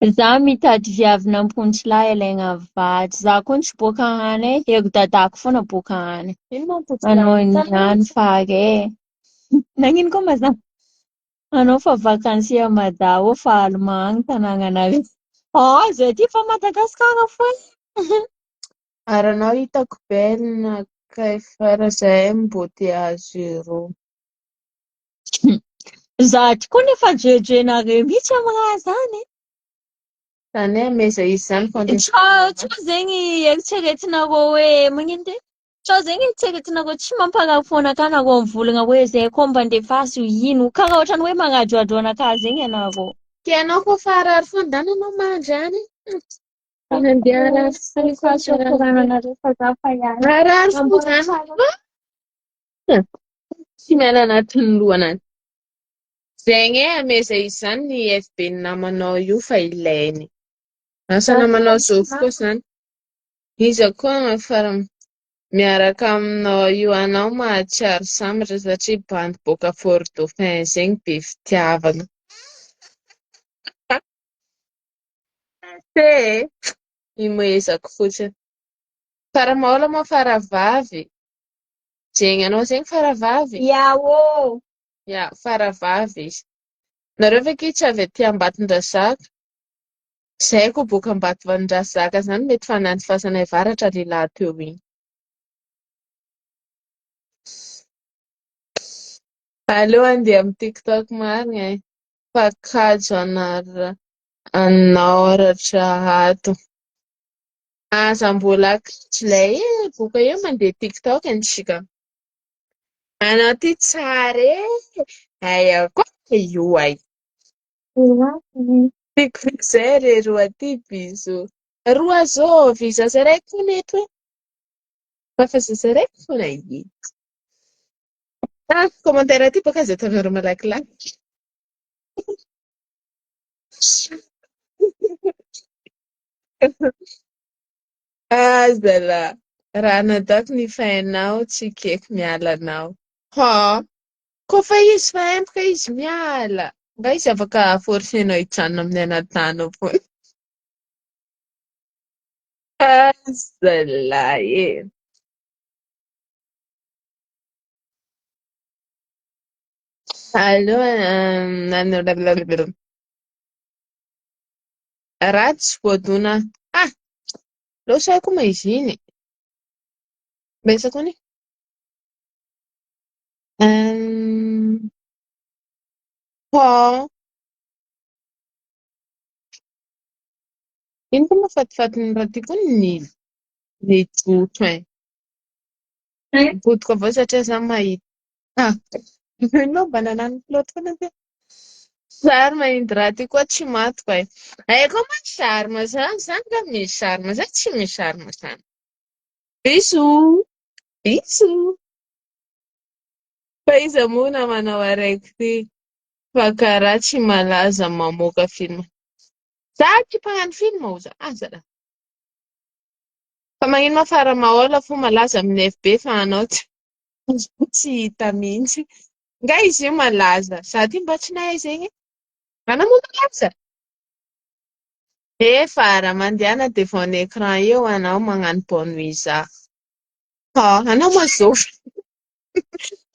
Speaker 1: Za mitady viavy nampontsilahy alaigna vady. Za koa tsy boaka any e, ero dadako foana boaka any.
Speaker 3: Ino moa
Speaker 1: Anao
Speaker 3: ampotsilahy?
Speaker 1: niany fary e. Nagnino koa ma za? Anao fa vacances à Mada ô fa Allemand agny tanàgnanareo. Oh, zay ty fa Madagascar fo e.
Speaker 3: Ary anao hitako belle nakay fara zahay mbô te hahazo euro.
Speaker 1: Za ty koa nefa jejenareo mihitsy amy raha zany.
Speaker 3: Zany hoe ameza izy zany
Speaker 1: Tsao tsao zegny eritreretinareo hoe magnino ty? Tsao zegny eritreretinareo tsy mamparary foana ka nareo mivolagna hoe zay koa mba andefaso ino karaha ohatrany hoe magnajoajo anakahy zegny ianareo.
Speaker 3: Ke anao koa fa harary foana ndana anao mandry any. Fa nandeha harary fo
Speaker 1: Alefaso korananareo fa za fa hiala.
Speaker 3: Harary fo
Speaker 1: Amboara
Speaker 3: zany.
Speaker 1: tsara.
Speaker 3: Tsy miala anatin'ny lohany. Zegny e ameza izy zany ny FB ny namanao io fa ilainy. Asa namanao zovy koa zany. Iza koa fara miaraka aminao io anao mahatsiaro sambatra satria bandy boaka Fort Dauphin zegny be fitiavana. E, imoezako fotsiny. Faramaola moa faravavy. Zegny anao zegny faravavy.
Speaker 1: Iao.
Speaker 3: Ya, faravavy izy. Nareo ve ki tsy avy aty Ambatondrazaka? Zay koa boaka Ambatondrazaka zany mety fa nandifasana varatra lehilahy teo igny. Aleo andeha amin'ny TikTok marina e. Fa kajo anaoratra ato. Aza mbola kajo ilay e, boka eo mandeha TikTok antsika. Anao ty tsara e! Aia koa io ay. Tiako izay re roa ty bisous. Roa zovy, zaza raiky foana eto e. Fa fa zaza raiky foana eto. Ah, commentaire ty baka aza ataonareo malakilaky. Aza lah. Raha nataoko ny fainao tsy keko miala anao. Ha! Koa fa izy fa empaka izy miala. Nga izy afaka forcer-nao hijanona amin'ny anatany ao foana. Aza lah e. Aleo Raha tsy voadona ah! Leo saiko ma izy iny. Betsaka koa anie. Pont. Ino koa mahafatifaty ny raha ty koa ny ny jotso e. Mipodiko avao satria za mahita. Ah! Ino mba nanano pilote foana ty. Charme iny raha ty koa tsy matiko e. Ay koa ma charme zany, zany nga misy charme, zany tsy misy charme zany. Bisous! Bisous! Fa iza moa namanao araiky ty fa karaha tsy malaza mamoaka film. Za tsy mpagnano film oza, aza lah. Fa magnino ma fara mahola fo malaza amin'ny FB fa anao tsy tsy hita mihitsy. Nga izy io malaza? Za ty mba tsy nahay zegny. Anao moa malaza? Eh fara, mandehana devant ny écran eo anao magnano bonne nuit za. Ha, anao ma zovy.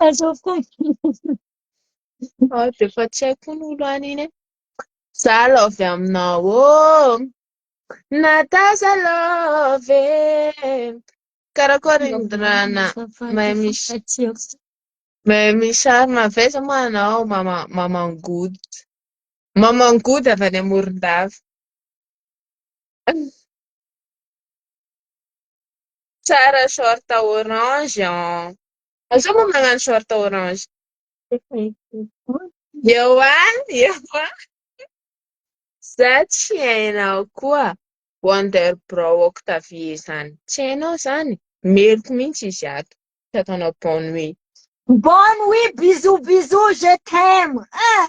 Speaker 1: Azovy koa.
Speaker 3: Ah, dia efa tsy haiko koa ny olo any iny e. Za love aminao ô. Nataza love e. Karakory Indrana mahay misy mahay misarona avy aiza moa anao mama mamangody. Mamangody avy any Morondava. Tsara short orange an. Azao moa magnano short orange. Eoa, eoa. Za tsy hainao koa Wonder Brow Octavie zany. Tsy hainao zany. Meloko mihitsy izy ato. Tsy ataonao bonne nuit.
Speaker 1: Bonne nuit, bisous, bisous, je t'aime. Ah!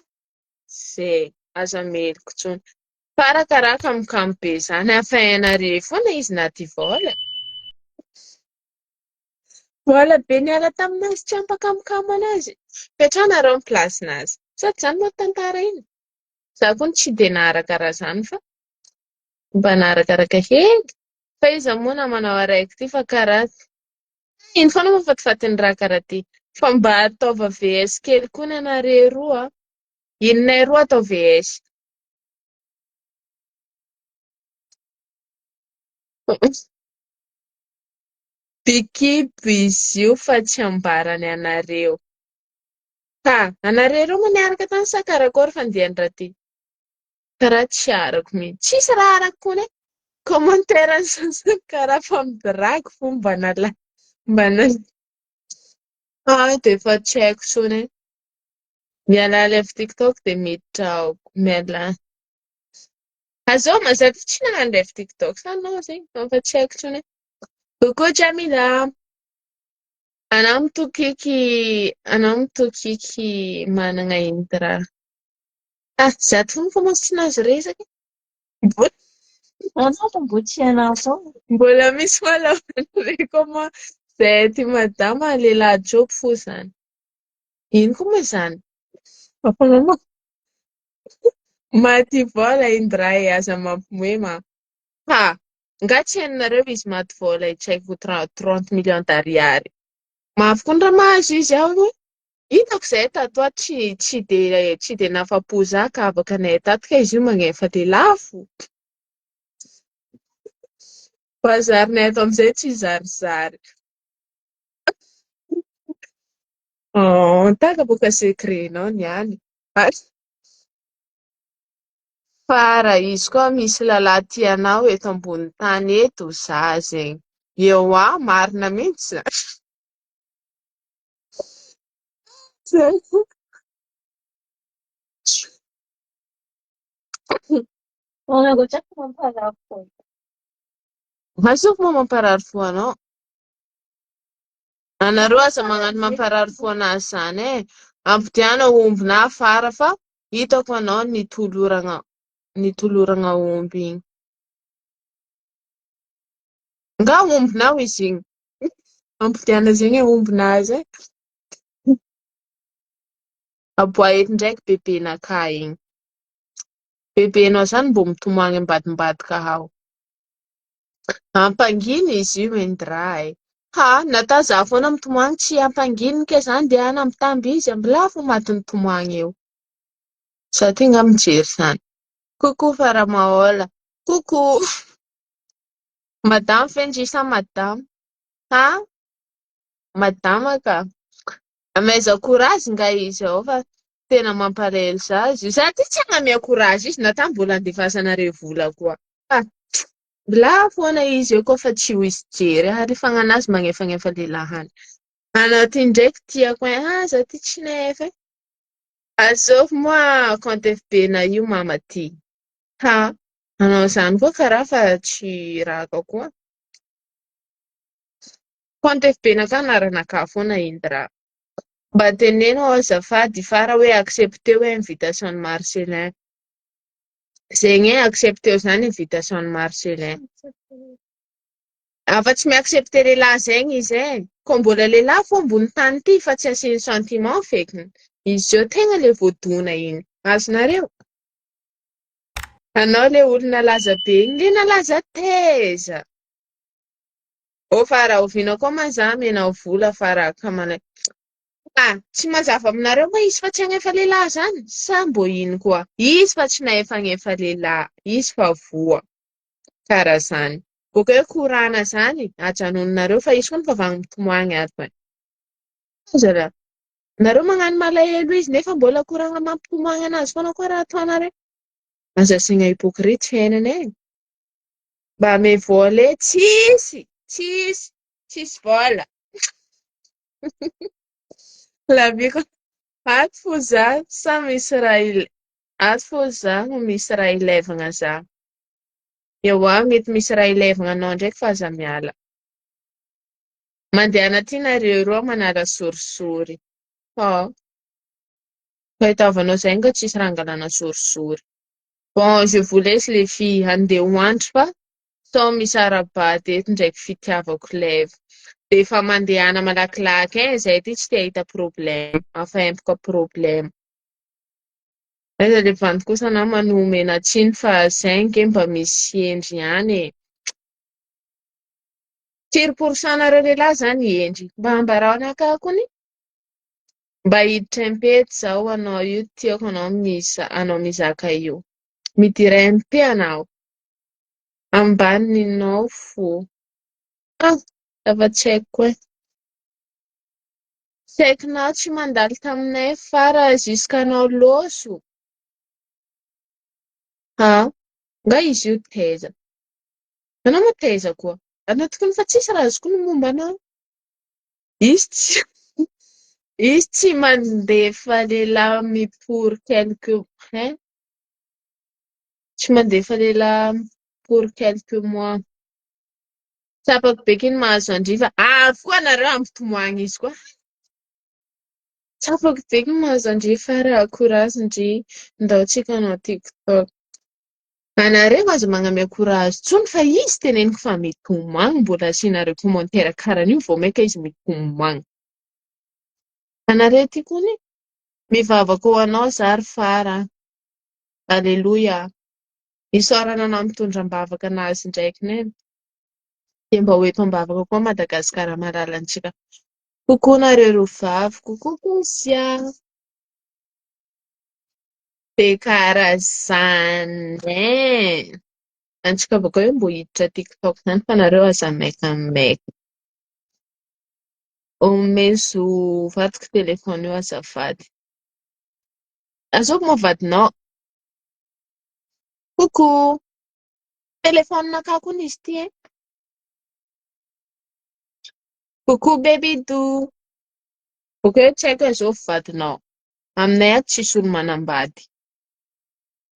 Speaker 3: Ze, aza meloko intsony. Fara karaha kamokamo be zany. Hafa hainareo foana izy na ty vola. Vola be niala taminazy tsy hampakamokamo anazy. Petrahanareo ny place-nazy. Sady zany moa tantara iny. Za koa tsy dia naharaka raha zany fa mba naharakaraka hely. Fa iza moa namanao araiky ty fa karaha ino foana mahafatifaty ny raha karaha ty. Fa mba ataova VS kely koa ny anareo roa. Inonay roa atao VS. Bikibo izy io fa tsy ambarany anareo. Ka, anareo roa moa niaraka tany sa karakory fandehan'ny raha ty? Karaha tsy arako mihitsy. Tsisy raha arako koa ne. Commentaire ny sasany karaha fa midragy fo mba nala mba nala. Ah, dia efa tsy haiko intsony e. Miala live TikTok dia miditra ao. Miala. Azao ma za ty tsy nagnano live TikTok sa anao zegny fa tsy haiko intsony e. Coucou Jamila. Anao mitokiky anao mitokiky managna ino ty raha. Ah, za ty fo moa tsy nahazo resaka. Mbola
Speaker 1: Anao fa mbo tsy hainao zao.
Speaker 3: Mbola misy mahalava moa zay ty madama lehilahy joby fo zany. Ino koa moa zany? Maty vola indray aza mampimoe ma. Ha! Nga tsy hainareo izy maty vola tsy haiko 30 millions d'ariary. Mafy koa ny raha mahazo izy ao e. Hitako izay tato ato tsy tsy de tsy de nafapo za ka afaka anay tato ka izy io magnefa de lafo. Bazarinay ato amin'izay tsy zarizary. Oh, taka boka secret-nao niany. Fa raha izy koa misy lalahy tianao eto ambony tany eto, za zegny. Eoa, marina mihitsy zany. Azovy moa mamparary fo anao? Anareo aza magnano mamparary fo anazy zany e. Ampodiana ombinà afara fa hitako anao nitoloragna nitoloragna omby igny. Nga ombinao izy igny? Ampodiana zegny e ombinazy e. Aboa eto ndraiky bebenakahy igny. Bebenao zany mbô mitomagny ambadimbadika ao. Ampangina izy io Indra e. Ha, natao za foana mitomagny tsy ampangininy ke za ndeha hanambitamby izy ambilà fo matin'ny tomagny eo. Za ty nga mijery zany. Coucou Faramahola. Coucou. Madame ve ndry sa madame? Ha? Madama ka. Amaiza courage nga izy ao fa tena mampalahelo za izy io. Za ty tsy hanamia courage izy na tam mbola andefasanareo vola koa. Ah, mbola foana izy eo koa fa tsy ho hisy jery ary fagnanazy magnefagnefa lehilahy any. Anao ty ndraiky tiako ein. Ah, za ty tsy nefa e. Azovy moa compte FB na io mama ty. Ha, anao zany koa karaha fa tsy raka koa. Compte FB naka anaranakà foana Indra. Mba teneno aho azafady fara hoe accepteo hoe invitation an'i Marcellin. Zegny e accepteo zany invitation an'i Marcellin. Afa tsy mi-accepter lehilahy zegny izy e. Koa mbola lehilahy fô ambony tany ty fa tsy asiany sentiment fekiny. Izy zao tegna le voadona igny. Azonareo? Anao le olo nalaza be igny le nalaza taiza? Ô fa rahoviana koa ma za amenao vola fa raha ka manay Ah, tsy mazava aminareo moa izy fa tsy hagnefa lehilahy zany? Sa mbô ino koa? Izy fa tsy nahefa-gnefa lehilahy, izy fa voa. Karaha zany. Boka hoe korana zany, ajanononareo fa izy koa mivavagny mitomagny ato e. Aza raha. Nareo magnano malahelo izy nefa mbola koragna mampitomagny anazy foana koa raha ataonareo. Aza asiagna hypocrite fiainana e. Mba ame vola e. Tsisy! Tsisy! Tsisy vola. La vie Ato fo za sa misy raha il ato fo za no misy raha ilaivagna za. Ewa mety misy raha ilaivagna anao ndraiky fa aza miala. Mandehana aty nareo roa manala sorisory. Hoo. Fahitavanao zay nga tsisy raha angalana sorisory. Bon je vous laisse les filles handeha hoandry fa sao misy arabady eto ndraiky fitiavako lève. De efa mandehana malakilaky ein, zay aty tsy te hahita problème, afa empoka problème. Aiza le bandy kosa nama no omena tsiny fa zay nge mba misy hendry ihany e. Firy pour cent nareo lehilahy zany hendry? Mba ambarao anakahy kony. Mba hiditra MP eto zaho anao io tiako anao miza anao mizaka io. Midira MP anao. Ambaninao fo. Ah! Efa tsy haiko koa e. Tsy haikinao tsy mandalo taminay fara jusqu'anao lôso. Ah! Nga izy io taiza? Anao moa taiza koa? Anao tokony fa tsisy raha azoko ny momba anao. Izy tsy izy tsy mandefa lehilahy mi-pour quelque hein? Tsy mandefa lehilahy pour quelques mois. Tsapako be k'iny mahazo an-dry fa avy koa nareo hampitomoagna izy koa. Tsapako be k'iny mahazo an-dry fa raha courage ndry ndao tsika hanao tiktok. Anareo aza magnamia courage tsony fa izy teneniko fa mitomagny mbola asianareo commentaire karan'io vao maika izy mitomagny. Anareo ty kony mivavaka ho anao za ry fara a. Aleloia. Isaorana anao mitondra am-bavaka anazy ndraiky ne. Dia mba ho eto am-bavaka koa Madagasikara malalantsika. Coucou nareo roa vavy, coucou Kezia. Dia karaha zany e. Antsika bôka eo mbô hiditra TikTok zany fa nareo aza maikamaika. Omezo vadiko téléphone io azafady. Azoko moa vadinao? Coucou! Téléphone-nakà koa izy ity e. Coucou baby doux. Ok, tsy haiko hoe zao vadinao. Aminay ato tsisy olo manambady.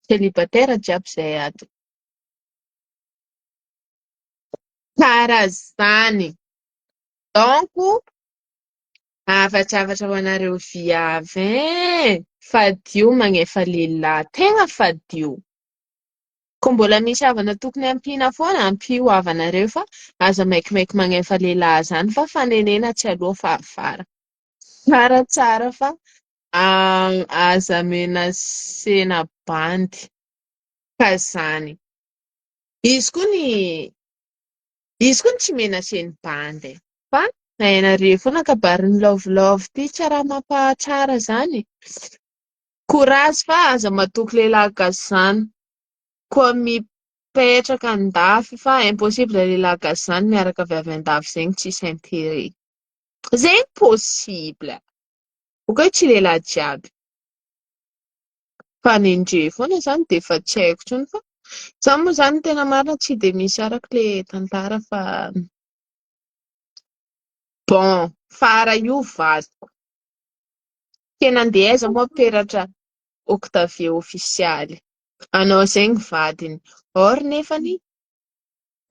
Speaker 3: Célibataire jiaby zahay ato. Karaha zany. Donc, hafatravatra ho anareo viavy e! Fadio magnefa lehilahy, tegna fadio. Koa mbola misy havana tokony ampiana foana, ampio havanareo fa aza maikimaiky magnefa lehilahy zany fa fanenena tsy aloha fa afara. Tsaratsara fa aza menacena bandy ka zany. Izy koa ny izy koa ny tsy menaceny bandy e. Fa hainareo foana kabarin'ny love love ty tsy raha mampahatsara zany. Courage fa aza matoky lehilahy gasy zany. Koa mipetraka andafy fa impossible lehilahy gasy zany miaraka avy avy andafy zegny tsisy intérêt. Zegny possible. Bôka tsy lehilahy jiaby. Fa nendrey foana zany dia efa tsy haiko intsony fa za moa zany tena marina tsy dia misy araka le tantara fa bon fara io vadiko. Ke nandeha aiza moa peratra Octavie ofisialy. Anao zegny vadiny. Or nefany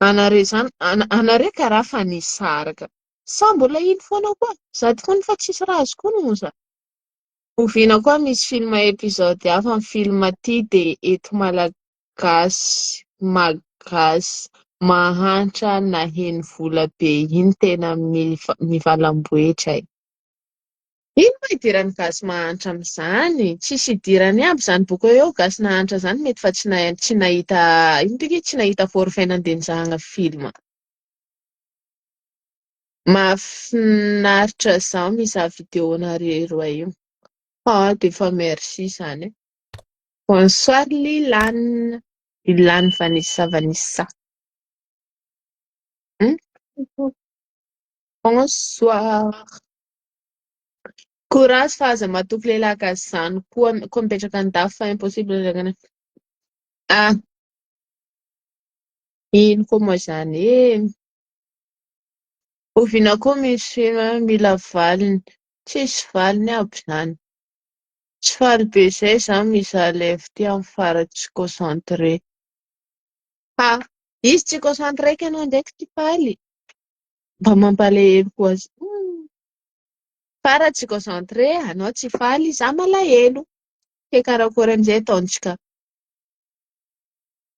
Speaker 3: anareo zany anareo karaha fa nisaraka. Sa mbola ino foana koa? Za ty koa fa tsisy raha azoko honogno za. Oviana koa misy film épisode hafa amin'ny film ty dia eto Malagasy Magasy mahantra naheno vola be iny tena mivalamboetra e. Ino moa idiran'ny gasy mahantra amin'izany? Tsisy idirany aby izany bôka eo gasy nahantra izany mety fa tsy tsy nahita ino ty tsy nahita forfait nandeha nizahana film. Mahafinaritra zaho mizaha vidéo-nareo roa io. Ah dia efa merci izany e. Bonsoir Lilane. Lilane Vanessa Vanessa. Bonsoir. Courage fa aza matoky lehilahy gasy izany koa koa mipetraka andafy fa impossible. Ah. Ino koa moa izany e? Oviana koa misy film mila valiny. Tsisy valiny aby izany. Tsy faly be izay za mizaha live ty amin'ny farany tsy concentré. Ha! Izy tsy concentré ka ianao ndraiky tsy faly. Mba mampalahelo koa. Fara tsy concentré, anao tsy faly, za malahelo. Ke karakory amizay ataontsika?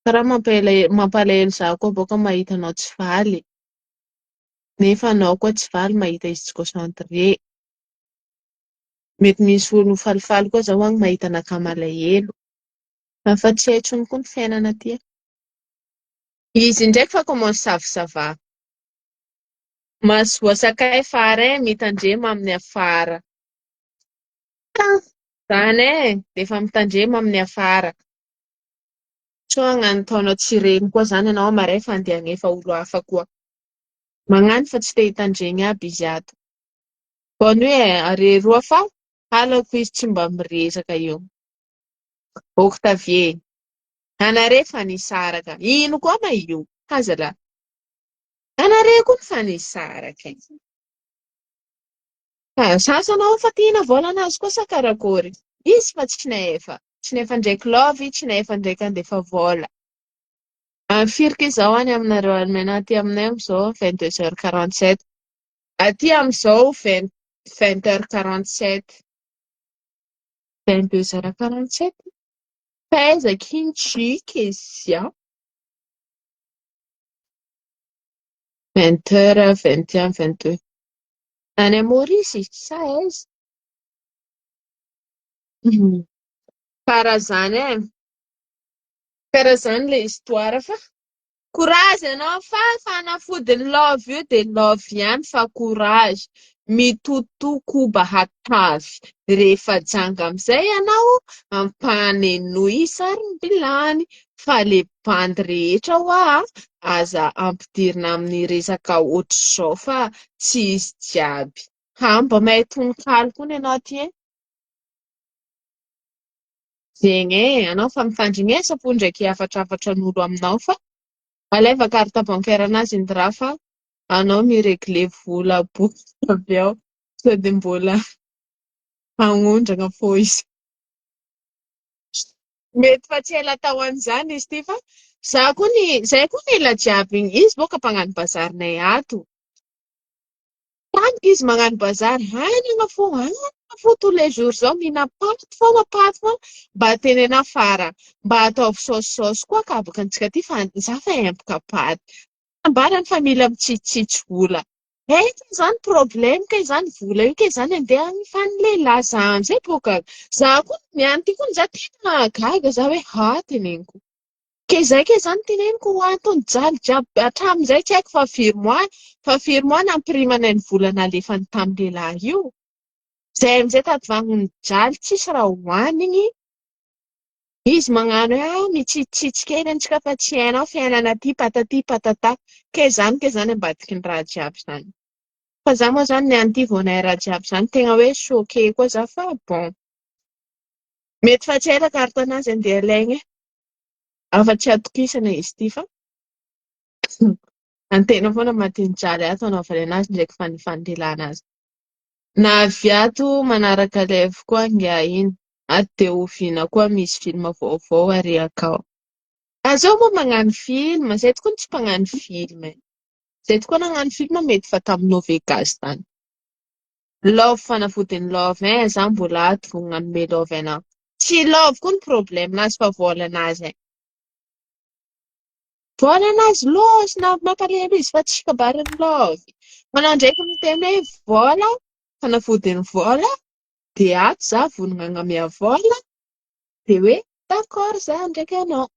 Speaker 3: Karaha mampalahelo mampalahelo za koa bôka mahita anao tsy faly. Nefa anao koa tsy faly mahita izy tsy concentré. Mety misy olo falifaly koa zaho agny mahita anakahy malahelo. Fa tsy hay intsony koa ny fiainana ty e. Izy ndraiky fa commence sava Mahazoa sakay fara e, mitandrema amin'ny afara. Zany e, dia efa mitandrema amin'ny afara. Tsy hoe hagnano taona tsy regny koa zany ianao maray fa andeha hagnefa olo hafa koa. Magnano fa tsy te hitandregny aby izy ato. Bonne nuit e, are roa fa halako izy tsy mba miresaka io. Octavie, anare fa nisaraka. Ino koa ma io? Hazalahy. Anare koa fa nisaraka. Sasa anao fa tiana vôlanazy koa sa karakory? Izy fa tsy nefa. Tsy nefa ndraiky love, tsy nefa ndraiky andefa vôla. Amin'ny firy ke izao any aminareo any aty aminay amin'izao 22h47. Aty amin'izao 20h47. 22h47? Fa aiza kintsy Kezia? 20h, 21, 22. Any Maurice sa aiza? Karaha zany e. Karaha zany le histoire fa courage ianao fa fanafodin'ny love io dia love ihany fa courage. Mitoto koba hatavy. Rehefa janga amin'izay ianao, ampanenoy sarom-bilany. Fa le bandy rehetra hoa aza ampidirina amin'ny resaka ohatr'izao fa tsy izy jiaby. Ha, mba mahay tononkalo koa ny anao aty e. Zegny e, anao fa mitandrignesa fo ndraiky hafatrafatran'olo aminao fa alaiva carte bancaire anazy Indra fa anao mi-regler vola boky avy ao sady mbola hagnondrana fô izy. Mety fa tsy ela tao an'izany izy ity fa za koa ny zay koa ny ela jiaby igny izy boka mpagnano bazarinay ato. Tampoka izy magnano bazary hanana fô hanana fô tous les jours zao mihina paty foana paty foana mba tenena fara mba ataovy saosisaosy koa kabaka antsika aty fa za fa empaka paty. Ambarany fa mila mitsitsitsitsy vola. Aiza izany problème kay izany vola io kay izany andeha hanifan'ny lehilahy za amizay boka za koa niany ty koa za tena gaga za hoe ha teneniko. Ke zay kay izany teneniko antony jaly jiaby hatramin'izay tsy haiko fa firy mois fa firy mois nampirimanay ny vola nalefany tamin'ny lehilahy io. Zay amizay tady vagnon'ny jaly tsisy raha hohanigny. Izy magnano hoe ah mitsitsitsitsy kely antsika fa tsy hainao fiainana aty patati patata. Ke zany ke zany ambadiky ny raha jiaby zany. Fa za moa zany niany ty vao nahay raha jiaby zany tegna hoe choqué koa za fa bon. Mety fa tsy ela carte anazy andeha alaigna e. Afa tsy atokisana izy ity fa antena foana maty nijaly ato anaovany anazy ndraiky fanifany anazy. Na avy ato manaraka live koa ngiahy iny. Ato dia oviana koa misy film vaovao ary akao. Azao moa magnano film, zay tokoa tsy mpagnano film. Zay tokoa nagnano film mety fa tamin'ny Novegas tany. Love fanafodin'ny love hein, za mbola ato vao nanome love anao. Tsy love koa ny problème nazy fa volanazy e. Volanazy loatra na mampalahelo izy fa tsy kabarin'ny love. Manao ndraiky miteny hoe vola, fanafodin'ny vola, dia ato za vonona hagnamia vola, dia hoe d'accord za ndraiky anao.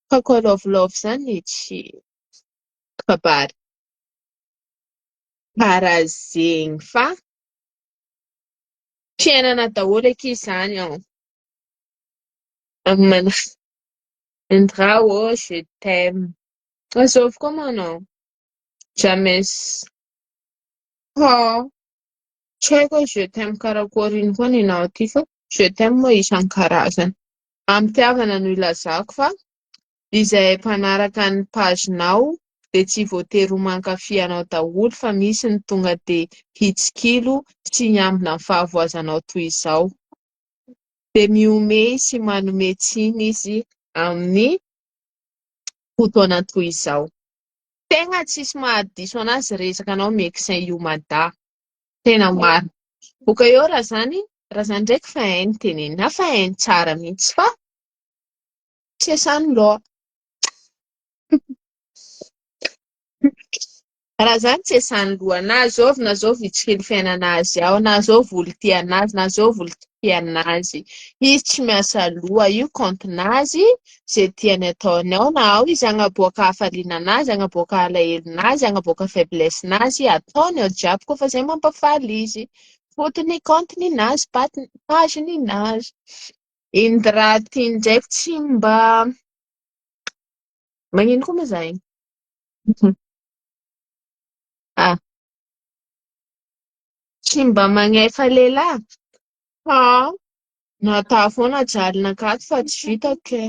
Speaker 3: Fa koa love love zany tsy kabary. Karaha zegny fa fiainana daholo aky izany ao. Amin'ny Indra oh je t'aime. Azovy koa moa anao? James. Oh, tsy haiko hoe je t'aime karakory ino koa ninao ty fa je t'aime moa isan-karazany. Am-pitiavana no ilazako fa izay mpanaraka ny page-nao dia tsy voatery ho mankafy anao daholo fa misy ny tonga dia hitsikilo sy hiambina ny fahavoazanao toy izao. Dia mihomehy sy manome tsiny izy amin'ny fotoana toy izao. Tegna tsisy mahadiso anazy resaka anao médecin io Mada. Tena marina. Boka eo raha zany, raha zany ndraiky fa hainy tenenina, fa hainy tsara mihitsy fa tsy asany loha. Raha zany tsy asany loha na zovy na zovy hitsikilo fiainanazy ao, na zovy olo tia anazy, na zovy olo tsy tia anazy. Izy tsy miasa loha io compte-nazy, izay tiany ataony ao na ao izy hagnaboaka hafaliana anazy, hagnaboaka alahelonazy, hagnaboaka faiblesse-nazy, ataony ao jiaby koa fa zay mampafaly izy. Fotony compte-ninazy, page-ninazy. Indra ty ndraiky tsy mba magnino koa moa za igny? Ah, tsy mba magnefa lehilahy? Ah, natao foana jalinakato fa tsy vitako ke.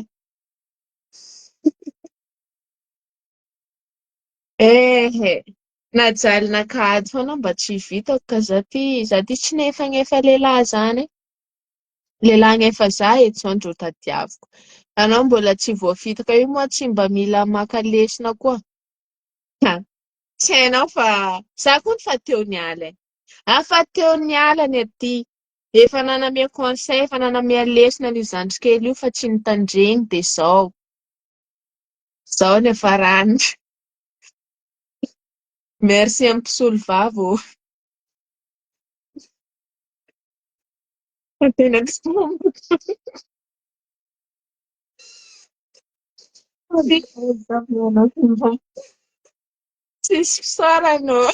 Speaker 3: Ehe, najalinakato foana mba tsy vitako ka za ty za ty tsy nefagnefa lehilahy zany e. Lehilahy nefa za eto zao ndrô tadiaviko. Anao mbola tsy voafitaka io moa tsy mba mila maka lesona koa. Ha, tsy hainao fa za koa fa teo niala e. Afa teo niala ny aty. Efa nanamia conseil, efa nanamia lesona an'io zandrikely io fa tsy nitandregny dia zao. Zao ny hafarany. Merci amin'ny mpisolo vava ô. Fa tena tsy tomboko. Tsisy fisaorana ô.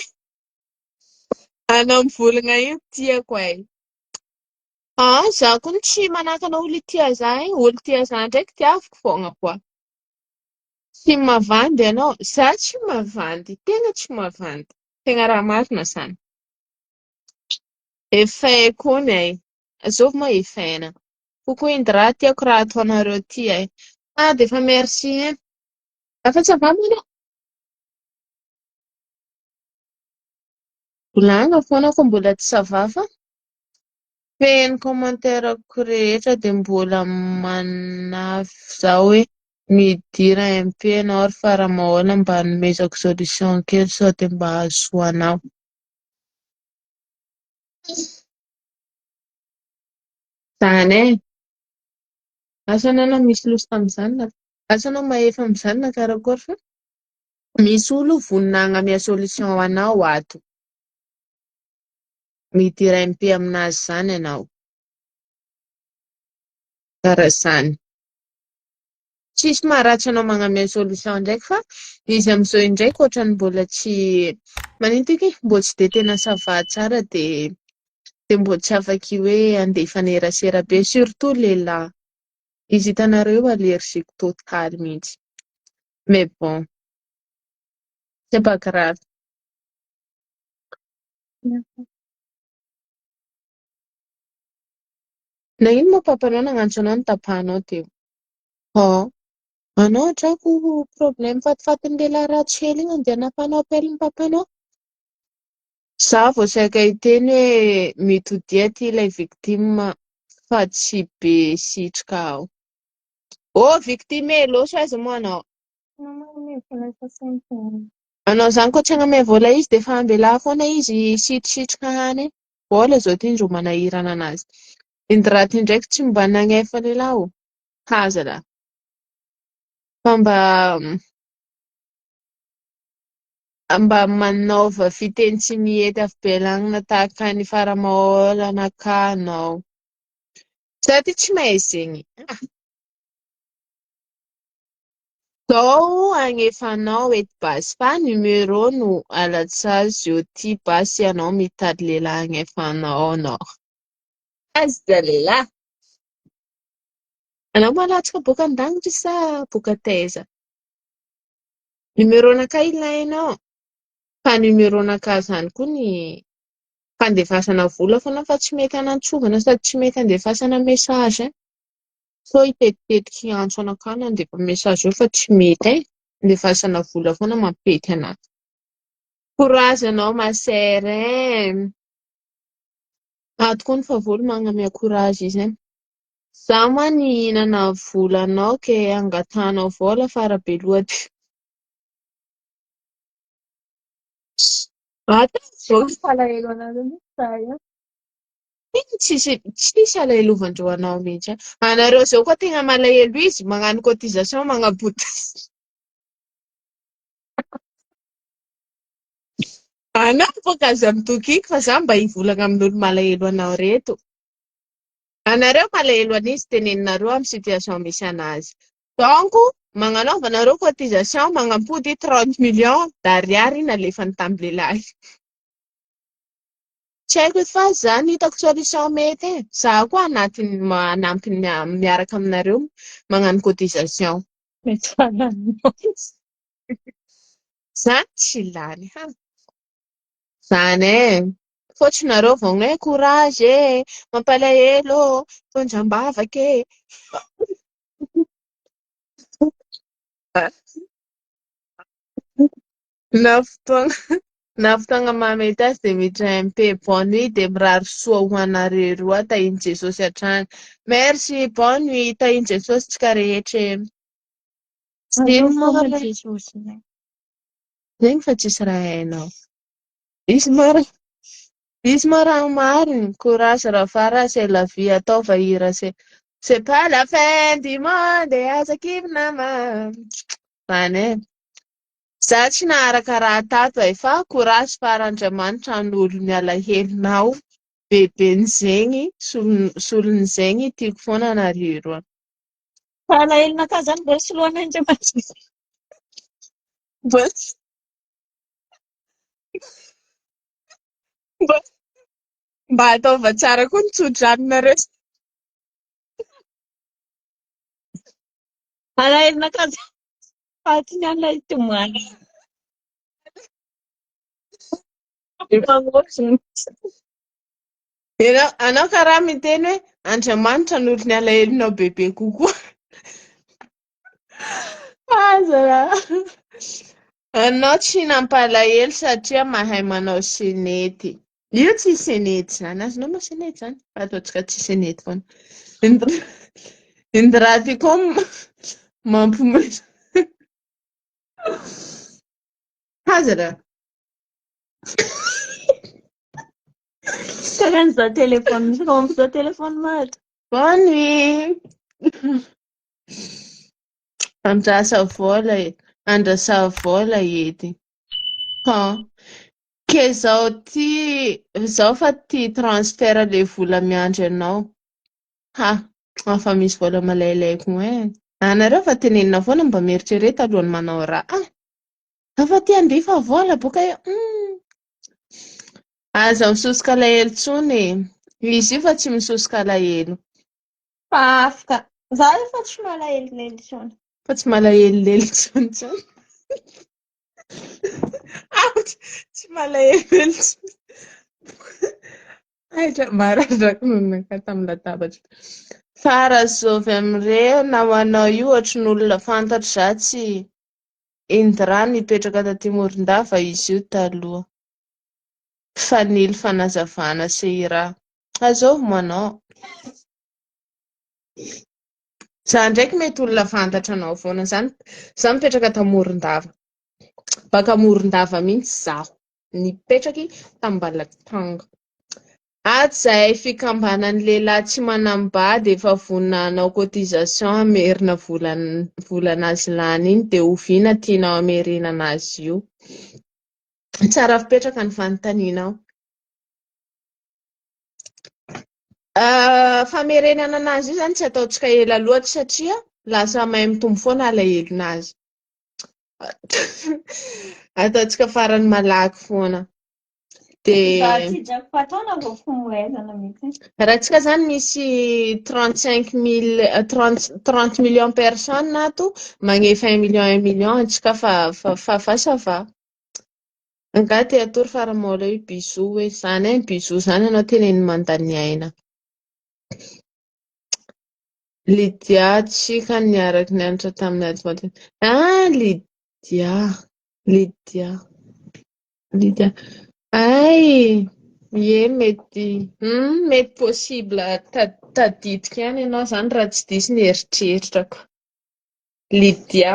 Speaker 3: Anao mivolagna io tiako e. Ah, za koa tsy manakana olo tia za igny, olo tia za ndraiky tiaviko foagna koa. Tsy mavandy ianao, za tsy mavandy, tegna tsy mavandy. Tegna raha marina zany. Efa haiko ony e. Azovy moa efaina. Coucou Indra, tiako raha ataonareo ty e. Ah dia efa merci hein. Afa ça va moa anao? Mbola agny foana ko mbola tsy ça va fa feno commentaire-ko rehetra dia mbola manafy zaho hoe midira MP ianao ry Faramahoana mba hanomezako solution kely sao dia mba hahasoa anao. Zany e! Asa anao na misy loso tamin'izany na asa anao mahefa amin'izany na karakory fa misy olo vonona hagnamia solution ho anao ato. Midira MP aminazy zany ianao. Karaha zany. Tsisy maharatsy anao magnamia solution ndraiky fa izy amin'izao indraiky ohatran'ny mbola tsy manino tiako e? Mbola tsy dia tena ça va tsara dia dia mbola tsy afaky hoe andeha hifanerasera be surtout lehilahy. Izy hitanareo io allergique total mihitsy. Mais bon, c'est pas grave. Nagnino moa papanao nagnantso anao notapahanao teo? Oh, anao drako problème fatifatin'ny lehilahy ratsy hely igny andeha hanapanao appel ny papanao. Za vao saika hiteny hoe mitodia aty ilay victime fa tsy be sitrika aho. Oh victime e, lôso aiza moa anao? Anao zany koa tsy hagnamia vola izy dia efa ambelà foana izy hisitrisitrika hany. Vola zao ty ndro manahirana anazy. Indraty ndraiky tsy mba nagnefa lehilahy ô. Haza lah. Fa mba mba manaova fiteny tsy mihety avy belagnina tahaka ny faramaolana ka anao. Za ty tsy mahay zegny. Ah. Zao agnefanao eto basy fa numéro no alatsazy eo ty basy ianao mitady lehilahy agnefanao anao. Azalahy. Anao malatsaka boaka an-danitra sa boaka taiza? Numéro-nakà ilainao. Fa numéro-nakà zany koa ny fandefasana vola foana fa tsy mety anantsovana sady tsy mety andefasana message e. Sao hitetitetika hiantso anakà na handefa message eo fa tsy mety e. Andefasana vola foana mampety anahy. Courage anao ma sœur e. Ato koa ny favolo magnamia courage izy e. Za ma nihinana volanao ke angatahanao vola fa rabeloha ty.
Speaker 6: Mampalahelo anareo mihitsy zahay a.
Speaker 3: Tena tsisy tsisy alahelovandreo anao mihitsy a. Anareo zao koa tegna malahelo izy magnano cotisation magnabody. Anao boka aza mitokiky fa za mba hivolagna amin'olo malahelo anao reto. Anareo malahelo an'izy teneninareo amin'ny situation misy anazy. Donc magnanaova anareo cotisation magnampody 30 millions d'ariary nalefany tamin'ny lehilahy. Tsy haiko fa za no hitako solution mety e. Za koa anatiny manampy miaraka aminareo magnano cotisation.
Speaker 1: Mety falaninao.
Speaker 3: Za tsy lany ha. Zany e. Fôtsinareo vao hoe courage e, mampalahelo, tondram-bavaka e. Na fotoagna na fotoagna mahamety azy dia miditra MP. Bonne nuit dia mirary soa ho anareo roa tahin'i Jesosy hatrany. Merci, bonne nuit, tahin'i Jesosy tsika rehetra e.
Speaker 1: Aleo
Speaker 3: Ino moa
Speaker 1: foana
Speaker 3: re?
Speaker 1: Jesosy.
Speaker 3: Zegny fa tsisy raha hainao. Izy moa raha izy moa raha marigny. Courage Rafara, c'est la vie, ataova hira c'est c'est pas la fin du monde aza kivy nama. Zany e. Za tsy naharaka raha tato e fa courage fara Andriamanitra hanolo ny alahelonao beben'izegny solon'izegny tiako foana anareo roa.
Speaker 1: Fa alahelonakà zany mbola soloan'Andriamanitra.
Speaker 3: Mbola mba mba ataova tsara koa ny tso-dranonareo.
Speaker 1: Alahelonakà zany fa tsy ny an'ilay tomany. Efa ngôziny.
Speaker 3: Ianao, anao karaha miteny hoe Andriamanitra no olon'ny alahelonao bebe kokoa. Aza raha. Anao tsy nampalahelo satria mahay manao senety. Io tsy senety zany, azonao moa senety zany? Fa ataontsika tsy senety foana. Indra ty koa mampimoehy. Aza raha.
Speaker 1: Karahan'izao téléphone misy raha amin'izao téléphone maty.
Speaker 3: Bonne nuit. Andrasa vola e, andrasa vola edy. Ha. Ke zao ty, zao fa ty transfert le vola miandry anao. Ha, fa misy vola malailay koa e. Anareo fa tenenina foana mba mieritrereta alohan'ny manao raha. Fa ty handefa vola boka eo. Aza misosoka alahelo intsony e. Izy io fa tsy misosoka alahelo.
Speaker 6: Fa afaka. Za efa tsy malahelolelo intsony.
Speaker 3: Fa tsy malahelolelo intsony intsony. Tsy malahelolelo intsony. Aiza mararaka no naka tamin'ny latabatra. Fa raha zovy amin'ireo namanao io ohatry ny olona fantatro za tsy Indra nipetraka taty Morondava izy io taloha. Fanilo fanazavana Seira. Azovy manao. Za ndraiky mety olona fantatra anao foana zany. Za mipetraka ta Morondava. Baka Morondava mihitsy zaho. Nipetraky t'Ambalatanga. Ato zahay fikambanan'ny lehilahy tsy manambady efa vonona hanao cotisation hamerina volanazy lany iny dia oviana tianao hamerenana azy io? Tsara fipetraka ny fanontanianao. Famerenana anazy io zany tsy ataontsika ela loatra satria lasa mahay mitombo foana alahelon'azy. Ataontsika farany malaky foana. Dia raha tsika zany misy 35 mille, 30 millions personnes ato magnefa 1 million 1 million antsika fa fa fa fa ça va. Angaha te hatory faramaola io bisous hoe zany e bisous zany ianao teneniny mandany aina. Lydia tsika niaraka nianatra tamin'ny Adventiste. Ah Lydia, Lydia, Lydia. Ay, ie mety, mety possible tadidiko ihany ianao zany raha tsy diso ny eritreritrako. Lydia.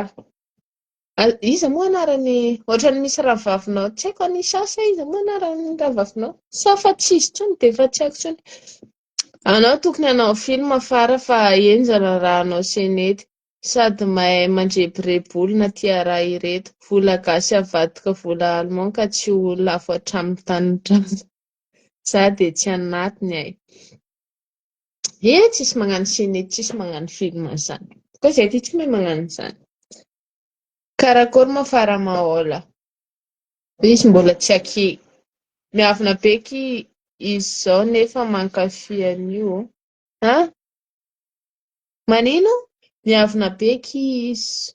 Speaker 3: Iza moa anarany ohatran'ny misy rahavavinao tsy haiko Anissa sa iza moa anarany rahavavinao? Sa fa tsy izy intsony dia efa tsy haiko intsony. Anao tokony hanao film fara fa henjana raha hanao senety. Sady mahay mandrebireby olona tia raha ireto. Vola gasy avadika vola allemand ka tsy ho lafo hatramin'ny tanindrazana. Za dia tsy anatiny ay. E tsisy magnano senety, tsisy magnano film zany. Koa zay ty tsy mahay magnano izany. Karakory moa faramaola? Izy mbola tsy aky. Miavona be ky izy zao nefa mankafy an'io. Ha? Manino? Miavona be ky izy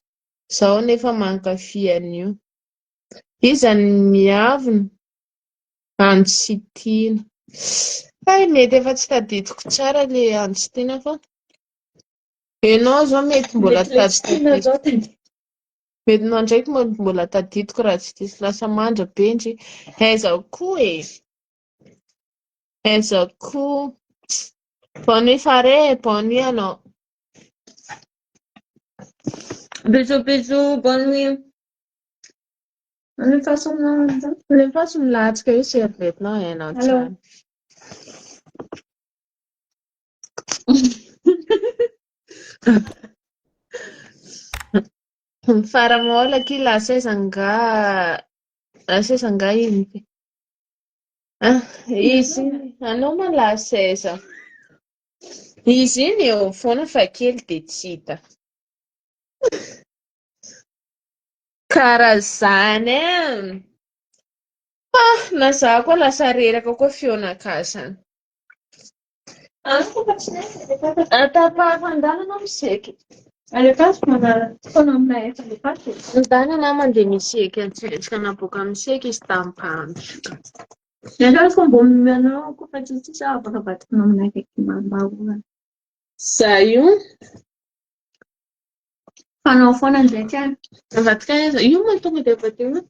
Speaker 3: zao nefa mankafy an'io. Iza ny miavona? Andro sy tiana. Hay mety efa tsy tadidiko tsara le andro sy tiana fa ianao zao mety mbola tadidiko. Mety nao ndraiky mbola tadidiko raha tsy diso lasa mandra be ndry. Aiza koa e? Aiza koa? Bonne nuit Fare, bonne nuit anao.
Speaker 1: Bisous, bisous, bonne nuit. Alefaso
Speaker 3: Alefaso milatsaka io serviette-nao hainao tsara. Faramaola aky lasa aiza angaha lasa aiza angaha iny? Ah, izy iny anao ma lasa aiza? Izy iny eo foana fa kely dia tsy hita. Karaha zany e! Ah, na za koa lasa reraka koa feonakahy zany. Atapahako miseky. Ndana na mandeha miseky antsika naboaka miseky izy tampandro.
Speaker 6: Ianao fomba omenao koa fa tsy tsisy afaka avadikinao aminay akaiky maromaro.
Speaker 3: Za io
Speaker 6: Fanao foana ndraiky any.
Speaker 3: Avadika aiza? Io moa tonga dia avadika.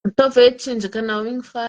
Speaker 3: Ataovy hoe tsinjaka anao igny fa.